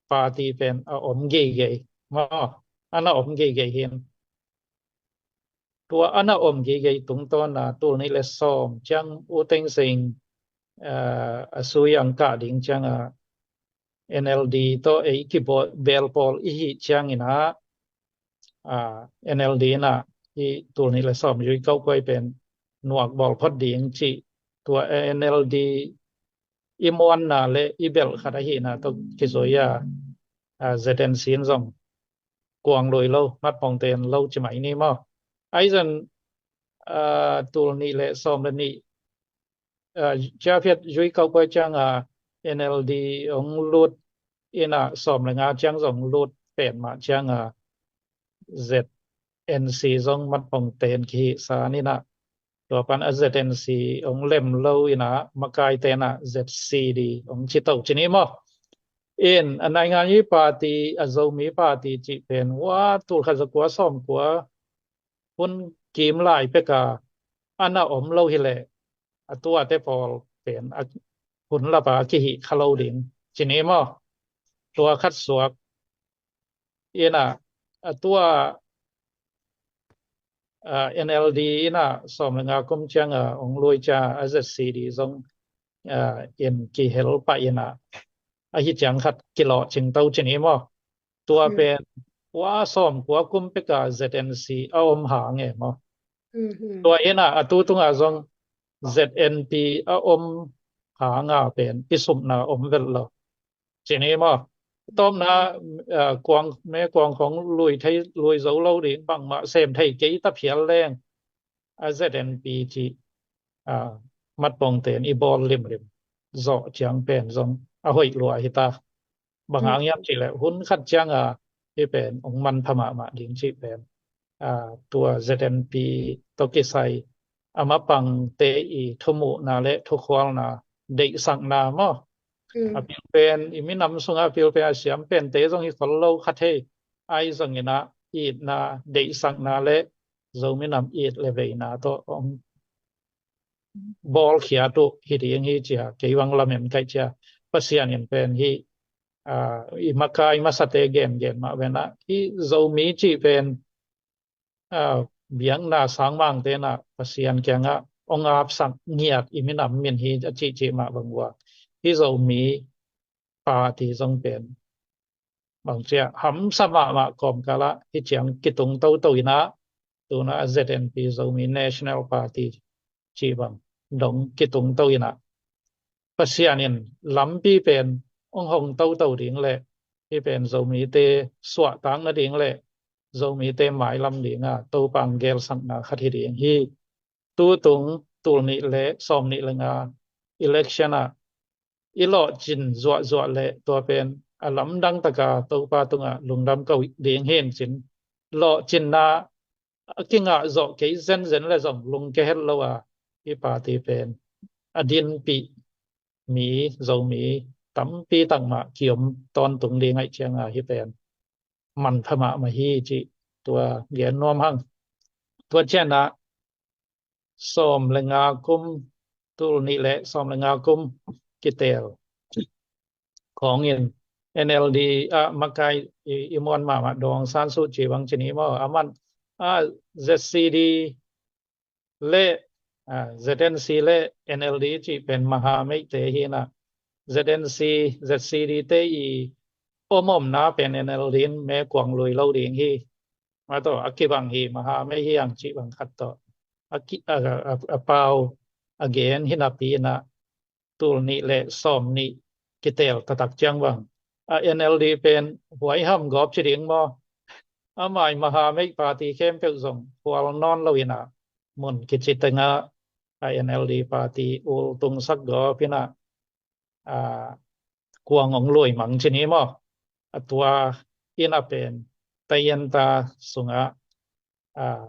party pen a om geigei maw, ana om geigei hin. Tua ana om geigei tungtawna tul nih le sawm ciang U Thein Sein a sui ang kah ding cianga N L D tawh ei kibelpawl i hih ciangina N L D na i tul nih le sawm Yui Kau Puai pen nuak bawl phot ding cih tua N L D i muanna le i belh khat ahina tawh kizui a Z N C in zong kuang lui lo, mat pongten lo ci mai ni maw. Aizan tul nih le sawm le nih Cia Phet Yui Kau Puai cianga N L D ong lut ina sawm le nga ciang zong lut pen mah cianga Z N C zong mat pongten kihihsa nina tua pan a Z N C ong lem lo ina makai tena Z C D ong ci to cini maw. In a naingan yi party, a Zomi party cih pen hua tul khat zakua sawm kua hun kim lai peka ana om lo hi le a tuate pawl pen a hun lapa kihih kha lo ding cini maw. Tua khat suak ina a tua N L D ina sawm le nga kum cianga ong lui cia a Z C D zong in kihel pah ina ahi ciang khat kilawh cing to cini maw. Tua pen hua sawm kua kum peka Z N C a om hang e maw. Tua ina a tu tunga zong Z N P a om hanga pen i supna om vel lo cini maw. Tawpna kuang me kuang khong lui thei, lui zo lo ding bangmah sem thei kei ta phial leng a Z N P cih mat pongten i bawl limlim zawh ciang pen zong a hoih lua hi ta. Bang hang hiam cih le hun khat cianga hi pen ong manpha mahmah ding cih pen tua Z N P tawh kisai a mapangte i thumuhna le thukhualna, deihsakna maw. A pil pen i minam sunga a pil pen a siam pente zong hi khol lo kha thei. Ai zongina itna, deihsakna le Zomi nam it le veina tawh ong bawlkhiat uh hi ding hi cia kei bang lamen kaih cia Pasian in pen hi ah, i makai masate gengen mah ven ah, hih Zomi cih pen, ah, biakna sangmangte in ah Pasian kiangah hong apsak ngiat i minam min hi a cihcih mah bang uh ah, hih Zomi party zong pen bang ciah hamsa mahmah kawmkal ah hih ciang kitung toto in ah, tu-in ah ZNP, Zomi National Party cih bang dong kitung to in ah, Pasian in lampi pen hong hong toto ding le hih pen Zomite suahtak nading le Zomite mailam ding a Topa hong gelsakna khat hi ding hi. Tutung tul nih le sawm nih le nga election ah i lawhcin zuahzuah le tua pen a lamdang taka Topa tungah lungdam ko ding hi in cin, lawhcinna a kingah zawh kei zenzen le zong lungke het lo a, hih party pen a dinpih mi, Zomi tampi tak mah kiom tawntung ding ahih ciangin hih pen manpha mahmah hi cih tua gen nuam hang. Tua ciangin ah sawm le nga kum, tul nih le sawm le nga kum kiteel khawng in NLD ah makai i, i muan mahmah Daw Aung San Suu Kyi bang ci ni maw, aman ah ZCD le, ah, ZNC le NLD cih pen mahameihte hi in ah, ZNC, ZCD te i om omna pen NLD in mekuang lui lo ding hi. Mah tawh a kibang hi, mahameih hi hang cih bang khat tawh a ki, a, a, a pau a gen hi napi in ah tul nih le sawm nih kiteel taktak ciang bang a NLD pen huaiham gawp ci ding maw, a mai mahameih party khempeuh zong khual nawn lo in ah mun kici tengah a NLD party ultungsak gawp in ah, ah, kuang hong lui mang ci ni maw. A tua in ah pen tayenta sungah, ah,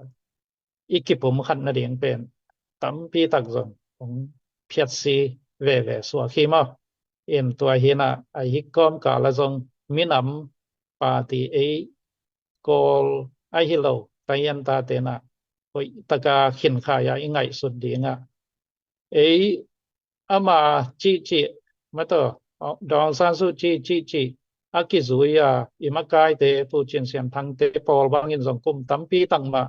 i kipumkhat nading pen tampi tak zong hong phiatsi veve suak hi maw. In tua hi in ah a hih kawmkal ah zong minam party ei Kawl ahi lo tayentate in ah hoih taka khinkhai a i ngaihsut ding ah, ei ama cihcih, mah tawh Daw Aung San Suu Kyi cihcih a kizui a i makaite Pu Cin Sian Thangte pawl bangin zong kum tampi tak mah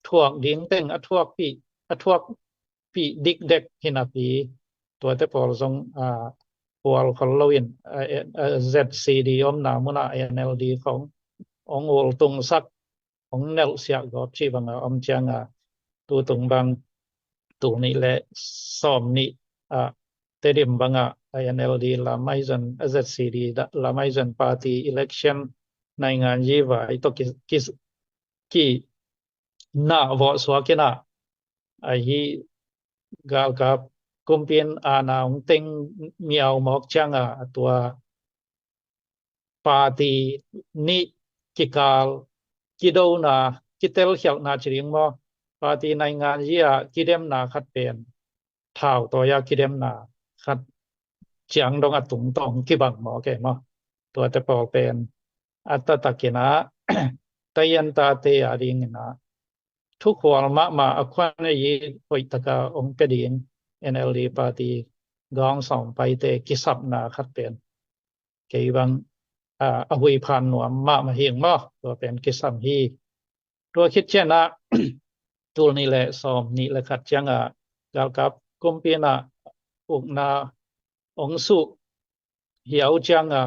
thuak ding teng a thuakpih, a thuakpih dikdek hi napi, tuate pawl zong, ah, khual khol lo in, ah, eh, ah, ZCD omna mun ah NLD khawng hong ultungsak, hong nelhsiah gawp cih bang a om ciang a, tutung bang tul nih le sawm nih ah Tedim bang ah NLD lam ahi zong, ah, ZCD lam ahi zong party election naingan yi vai tawh ki, ki, ki nah vawh suak in ah, ahi galkap kumpi in aana hong teng miau mawk ciang a, a tua party nih kikal kidona, kitelkhialhna ci ding maw, party naingan yi a kidemna khat pen thau tawi a kidemna khat ciang dong a tungtawn kibang mawk e maw. Tuate pawl pen a taktak in ah tayentate a ding in ah thukhual mahmah a khuan a yi hoih taka hong pia ding NLD party gawng sawm paite kisapna khat pen kei bang, ah, a huiphan nuam mahmah hi ing maw. Tua pen kisam hi. Tua khit ciang ah tul nih le sawm nih le khat ciang a galkap kumpi in ah ukna hong suh hiau ciang a,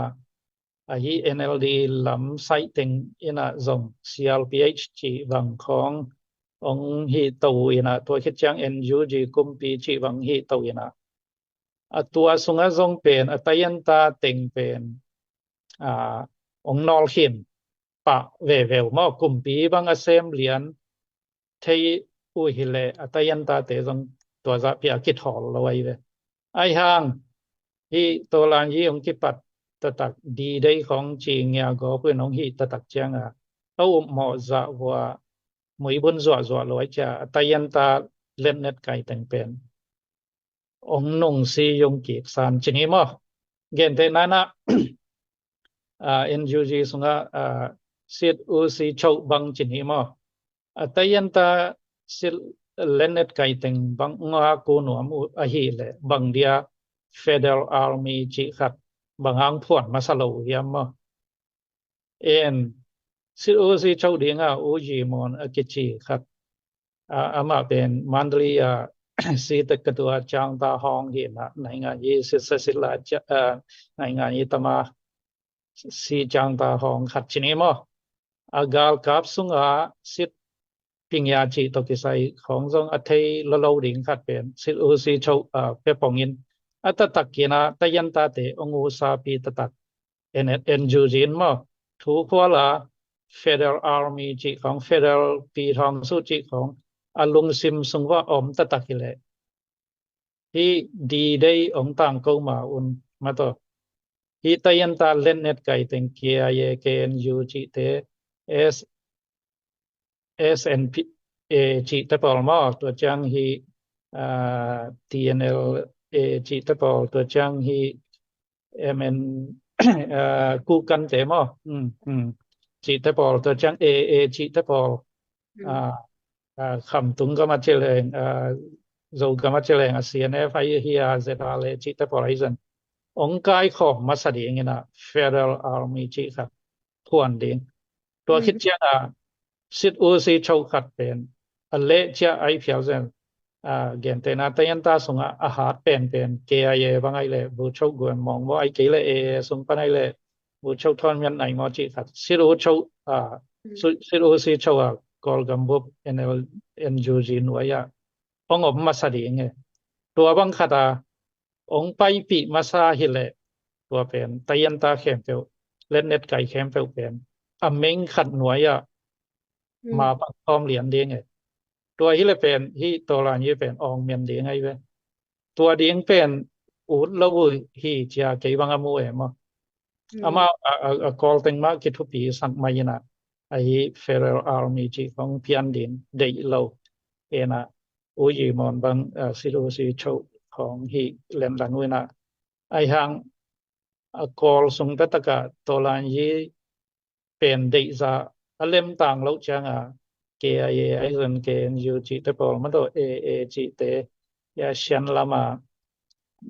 ahi NLD lam saih teng in ah zong CRPH cih bang khawng hong hih to in ah, tua khit ciang NUG kumpi cih bang hih to in ah, a tua sungah zong pen a tayenta teng pen, ah, hong nawlkhin pah veve uh maw, kumpi bang a sem lian thei uh hi leh a tayentate zong tua zah pia kithawl lo ahi ve. Ahi hang hih Tolan yi hong kipat taktak D-Day khawng ci ngia gawp uh in hong hih taktak ciang a, a upmawh zah vua muibun zuahzuah lo ahi cia a tayenta letnet kai teng pen hong nungsi yung kik san ci ni maw. Gentehna in ah, ah, NUG sungah, ah, sit u si choh bang ci ni maw. A tayenta sit letnet kai teng bang nga ku nuam uh ahih leh bang dia Federal Army cih khat bang hang phuan masa lo uh hiam maw? En, sit U Si Cho dinga U Yi Mon a kici khat, a, amah pen Mandalay a si tek ka tua ciang ta hong hi na, naingan yi sit sa sit la cia, a, naingan yi tama si ciang ta hong khat ci ni maw? A galkap sunga sit pingia cih tawh kisai khong zong a thei lolo ding khat pen sit U Si Cho, a, pia pongin a taktak kina tayan tate ong usapi taktak en, en jujin maw? Thu khuala Federal Army cih khong, Federal pi thawng su cih khong a lungsim sung va om taktak hi leh, hi D-Day ong tang ko ma un mataw, hi tayan ta letnet kai teng K I A, K N U cihte, S, S N P A cihte pawl maw, tua ciang hi, a, T N L A cihte pawl, tua ciang hi M N, a, Kukante maw, um, um, cihte pawl, tua ciang A A cihte pawl, a, a, Khamtung gama ci leng, a, Zo gama ci leng a C N F ahi hi a, Z R A cihte pawl ahi zan ong kaikhawm masa dingin a Federal Army cih khat phuan ding. Tua khit cianga sit U Si Cho khat pen a leh ciah ai phial zen, a, gentena tayan ta sunga a hat penpen K I A bang ai leh Vu Cho Guan Mong maw, ai kei leh A A sung pan ai leh Vu Cho Thon Mian Nai maw cih khat, sit U Cho, a, sit U Si Cho a Kawlgam bup N L, N U G nuai a ong om masa ding e. Tua bang khat a ong paipih masa hi leh tua pen tayan ta khempeuh, letnet kai khempeuh pen a meng khat nuai a ma pang khawm lian ding e. Tua hi leh pen hi Tawlan Yi pen awng mian ding ai ve. Tua ding pen ut lo uh hi cia kei bang a mu e maw? Amau a, a, a Kawl teng mah kithupi sak mai ina, ahi Federal Army cih khong pian ding deih lo ina, U Yi Mon bang, a, sit U Si Cho khong hi len lang uh ina, ai hang a Kawl sung taktak a Tawlan Yi pen deihza a lemtang loh cianga K I A ahi zan K N U cihte pawl mataw, A A cihte, ya Sian lama,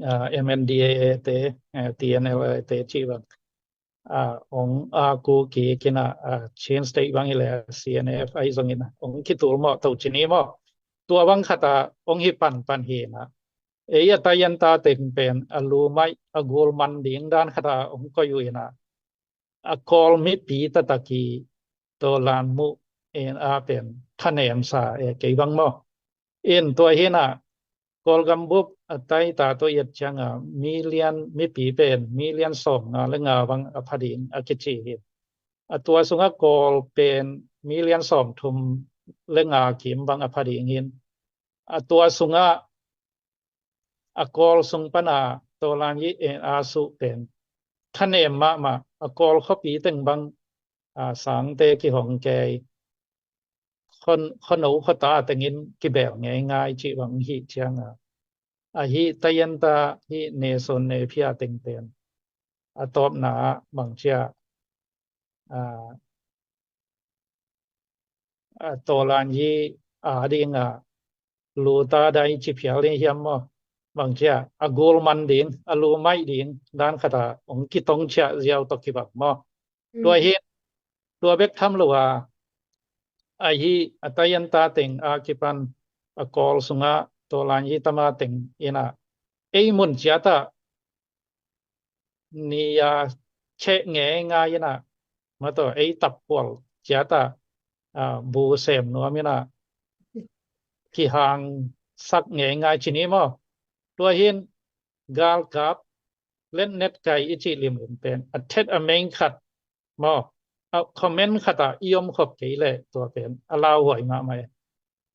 a, M N D A A te, a, T N L A te cih bang, a, ong a ku kik ina, a, Chin State bang hi leh C N F ahi zongin a ong kitul mawh to ci ni maw? Tua bang khat a ong hi panpan hi ina, ei a tayan ta teng pen a lu mai a gul man ding dan khat a ong koih uh ina, a Kawl mipi taktak i Tawlan muh en a pen thanemsa e kei bang maw? En tua hi ina, Kawlgam bup a taita tawh i et cianga million, mipi pen million sawmnga le nga bang a pha ding a kici hi. A tua sunga Kawl pen million sawmthum le nga kim bang a pha ding hi. A tua sunga a Kawl sung pana Tawlan Yi en a suh pen thanem mahmah, a Kawl khuapi teng bang, a, sangte kihong kei, khuano khuata tengin kibel ngeingai cih bang hi cianga, ahi tayan ta hi neson nephia teng pen a tawpna ah bang cia, a, a, Tawlan Yi a dinga lu ta dai ci phial ding hiam maw? Bang cia a gul man ding, a lu mai ding dan khat a ong kitong ciah ziau tawh kibang maw? Tua hi, tua bek tham lo a, ahi a tayan ta teng a kipan a Kawl sunga Tawlan Yi tama teng ina, ei mun ciata ni a cheh ngeingai ina, mataw, ei tapkual ciata, a, bu sem nuam ina, kihang sak ngeingai ci ni maw? Tua hin galkap letnet kai i cih limlim pen a thet a meng khat maw, a comment khat a i om khop kei leh tua pen a lauhuai mahmah e.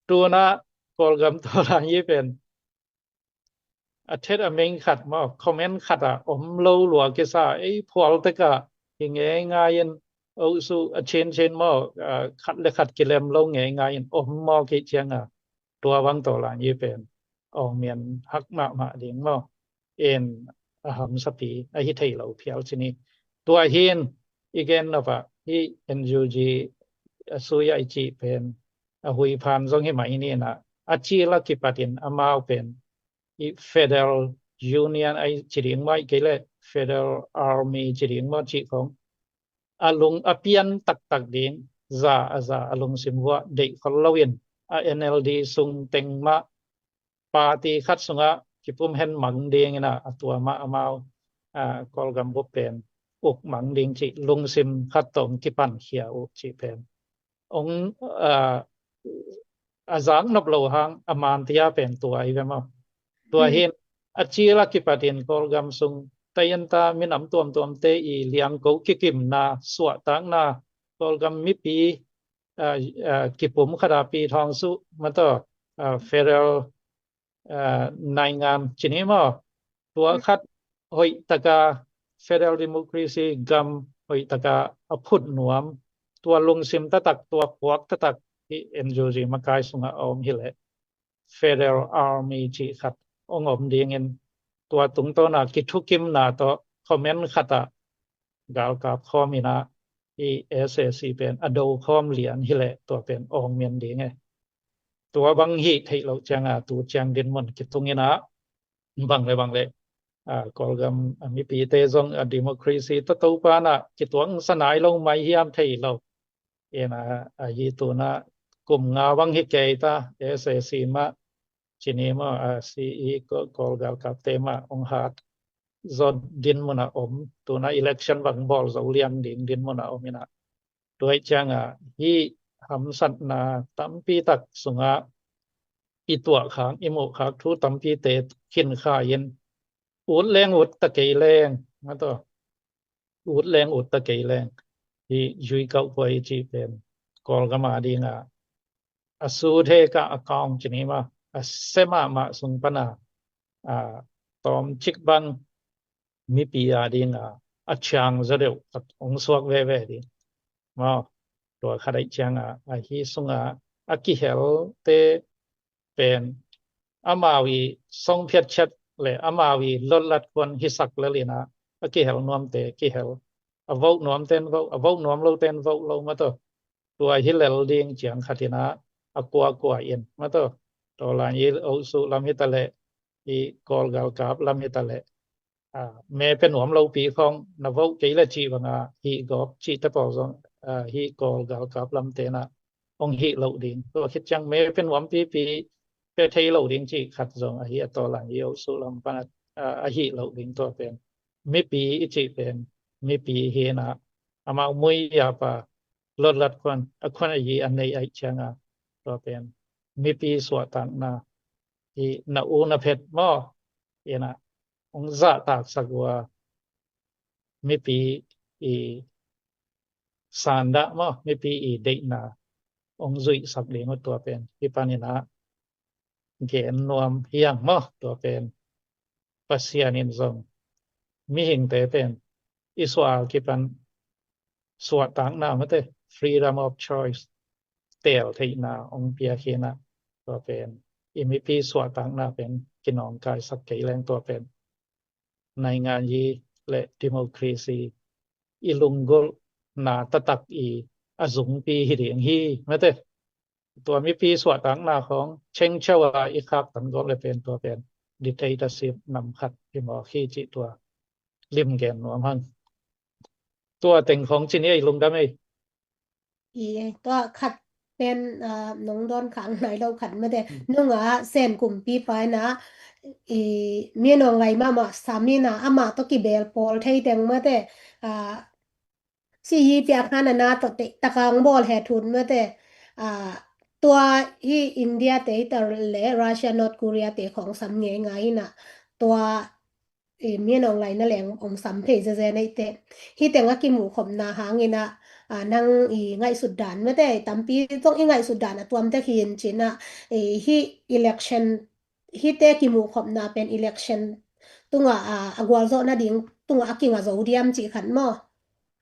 Tuna Kawlgam Tawlan Yi pen a thet a meng khat maw, comment khat a om lo lua kisa, ei phual tek a hi ngeingai in, o su a chin chin maw, a, khat le khat kilem lo ngeingai in om maw kei cianga, tua bang Tawlan Yi pen awng mian hak mahmah ding maw? En a hamsapi ahi thei lo phial ci ni. Tua hin i gen nop a hi N U G a sui a i cih pen a huiphan zong hi mai ni ina, a cil a kipatin amau pen i Federal Union ai ci ding mai kei leh Federal Army ci ding maw, cih khong a lung a pian taktak ding, za a za a lungsim vuah deih khol loin a N L D sung teng mah party khat sungah kipum hen mang ding in a, a tua mah amau, a, Kawlgam bup pen uk mang ding cih lungsim khat tawh kipan khia uh cih pen ong, a, a zak nop lo hang a mantia pen tua i ve maw. Tua hin a cil a kipatin Kawlgam sung tayanta minam tuamtuamte i liangko kikimna, suahtakna, Kawlgam mipi, a, a, kipum khata pi thawng suh mataw, a, federal, a, naingan cini maw. Tua khat hoih taka federal democracy gam hoih taka a phut nuam, tua lungsim taktak, tua puak taktak hi N U G makai sungah a om hileh Federal Army cih khat ong om dingin, tua tungtawna kithukimna tawh comment khatah galkap khawm in a, i S A C pen a do khawm lian hileh tua pen awng mian ding e. Tua bang hih theih loh cianga tu ciang dinmun kitung in a, bang le bang le, a, Kawlgam a mipite zong a democracy tawh Topa na kituang sa nai lo mai hiam thei lo. Ina a hi tuna kum nga bang hi kei ta, S A C mah cini maw, a, C E Kawl, Kawl galkapte mah ong hat zaw dinmun a om, tuna election bang bawl zo liang ding dinmun a om in a. Tua hi cianga hih hamsatna tampi tak sungah i tuah khak, i muh khak thu tampite khin kha in, ut leng ut ta kei leng, mataw, ut leng ut ta kei leng, hih Zui Kauh Puai i cih pen Kawlgam a dinga a sut he ka a kaung cini mah, a se mahmah sung pana, a, tawmcik bang mipi a dinga a ciang zaw deuh khat ong suak veve ding maw. Tua khat aih cianga a hi sunga a kihelte pen amau i song phiat khiat le amau i lotlat kuan hisak lel in a, a kihel nuamte kihel, a vote nuamten vote, a vote nuam loten vote lo mataw. Tua hi lel ding ciang khat in a, a kuakua in mataw, tawlan i osu lam hi ta leh, i Kawl galkap lam hi ta leh, a, me pe nuam lopi khong na vote kei le cih banga hih gawp cihte pawl zong, a, hih Kawl galkap lamte na ong hih loh ding. Tua khit ciang me pe nuam pipi, pe thei lo ding cih khat zong a hi a, tawlan i osu lam pan a, a, a hih loh ding. Tua pen mipi i cih pen mipi hi in a, amau mui yapa lotlat kuan a, kuan a yi a nei aih cianga tua pen mipi suahtakna hi na u na phet maw, ina ong zahtaksak uh a, mipi i sandah maw, mipi i deihna ong zuihsak ding uh tua pen hi pan in a gen nuam hiang maw. Tua pen Pasian in zong mihingte pen i suah kipan suahtakna mate, freedom of choice, teel theihna ong piak hi in a, tua pen i mipi suahtakna pen kinawngkaisak kei leng tua pen nainganyi le democracy i lunggulhna taktak i a zungpi hi ding hi mate. Tua mipi suahtakna khong chengchau a i khaktan gawp le pen tua pen dictatorship nam khat hi mawk hi cih tua lim gen nuam hang. Tua teng khong cini ei lungdam ei. I, tua khat pen, a, nong dawn khang nai lo khat mate. Nunga Sen kumpipa in a, i, Min Aung Hlaing mahmah sam in a, amah tawh kibel pawl thei teng mate. A, si yi piak han a na tawh te takang bawl he thun mate. A, tua hi India te hi ta le Russia, North Korea te khong sam ngei ngai in a. Tua i, Min Aung Hlaing na leng ong sam phei zeze neite. Hi teng a kimuh khopna hang in a, a, nang i ngaihsut dan mate, tampi zong i ngaihsut dan a tuam tek hi in cin a, i, hi election, hi te kimuh khopna pen election tunga, a, a gualzawh nading tunga a kinga zo diam cih khat maw.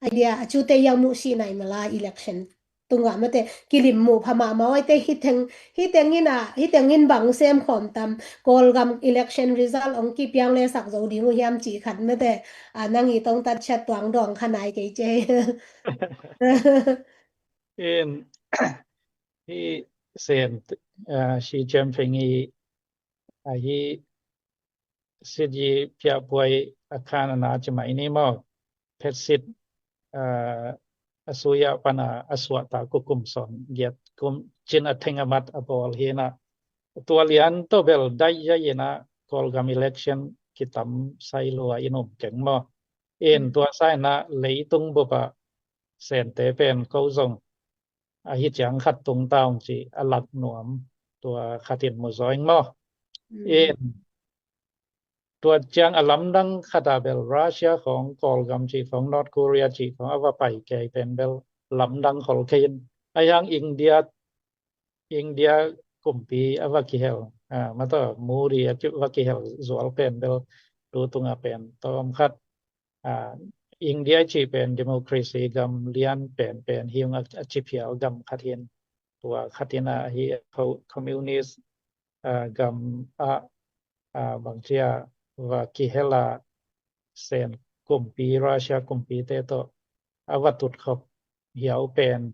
Idea a cute yang muh si nai mala election tungah mate kilim muh pha mahmah aite hi teng, hi teng in a, hi teng in bang sem khawm tam, Kawlgam election result ong kipiang le sak zo ding uh hiam cih khat mate, a, nang i tong tat chat tuang dawng kha nai kei ce. In, hi Sen, a, Xi Jinping i, a, hi Xi Jinping piah puai a khan a na ci mai ni maw, phetsit, ah, a suya pana a suahta kukum sawn giat kum cin a theng a mat a bawl hi na. Tua lian tawh bel daih ya ina Kawlgam election kitam sai lua in um keng maw. In tua sa ina leitung bupa Sente pen ko zong ahi ciang khat tung taung ci a lak nuam tua khatin mu zaw ing maw. In tua ciang a lamdang khata bel Russia khong Kawlgam ci khong North Korea ci khong a va pai kei pen bel lamdang khol kei in a hiang India India kumpi a va kihel, ah, mata Modi a va kihel zual pen bel tu tunga pen tawm khat, ah, India ci pen democracy gam lian pen pen hiung a ci phial gam khat hin tua khat ina hi communist, ah, gam a, ah, bang cia va kihel a Sen kumpi Russia kumpi te tawh a va tut khop hiau pen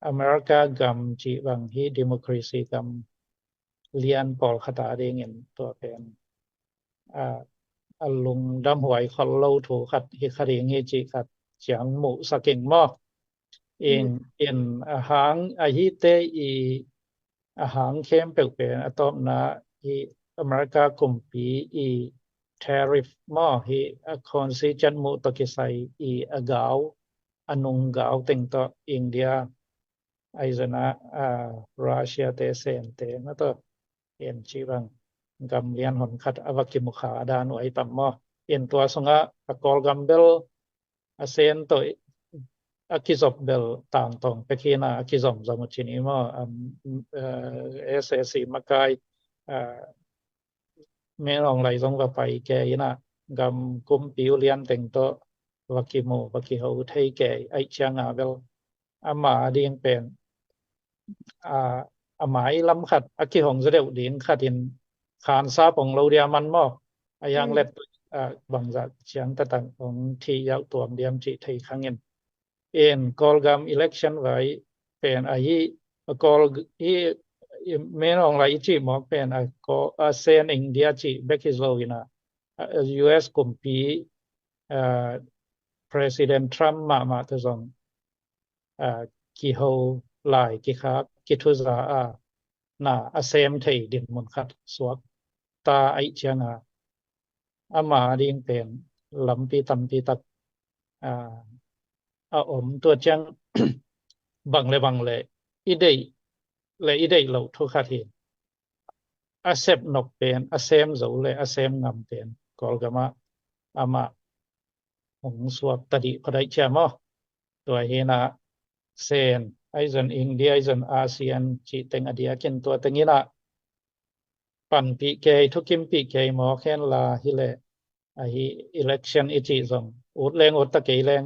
America gam ci bang hi democracy gam lian pawl khata dingin tua pen, ah, a lungdam huai khol lo thu khat hi kha ding hi ci khat ciang muh saking maw. In, in a hang a hi te i a hang khempeuh pen a tawpna i America kumpi i tariff maw hi a khonsi ciat muh tawh kisai i a gau a nung gau teng tawh India aizana, ah, Russia te Sen te na tawh en ci bang gam lian hon khat a va kimu kha a dan uh ai tam maw. In tua sungah a Kawlgam bel a Sen tawh a kizop bel tangtawng pek hi na a kizom zom uh ci ni maw. Um, uh, S A C makai, uh, Min Aung Hlaing zong va pai kei ina gam kumpi uh lian teng tawh va kimu va kiho thei kei aih cianga bel ama ding pen, a, a mai lam khat a kihong za deuh ding khat in khansa pong lo dia man maw. A yang let, a, bangzah ciang tatang hong thi yauh tuam diam cih thei khangin. In Kawlgam election vai pen a hi, a Kawl hi, i Min Aung Hlaing i cih mawk pen a Kawl, a Sen India cih bek hi zo ina, a, a U S kumpi, a, President Trump mahmah te zong, a, kiho lai kikhak kithuza a na a sem thei dinmun khat suak ta aih cianga ama ding pen lampi tampi tak, a, a om tua ciang bang le bang le i deih le i deih loh thu khat hi. A sep nok pen a sem zo le a sem ngam pen Kawlgama ama hong suak ta dih phadaih cia maw. Tua hina Sen aizon India aizon A S E A N cih teng a diakin tua teng ina panpih kei thukimpih kei mawk hen la hi le ahi election i cih zong ut leng ut ta kei leng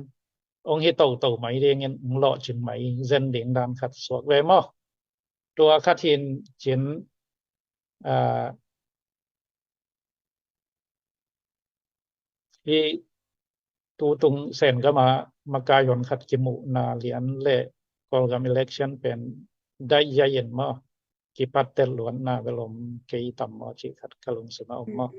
ong hi toto mai dingin ong lawhcing mai zen ding dan khat suak ve maw. Tua khat hin cin, a, hi tutung Sen gama makai hon khat kimuhna lian le Kawlgam election pen daih ya in maw kipat tel luatna bel om kei tam maw cih khat ka lungsim a om maw.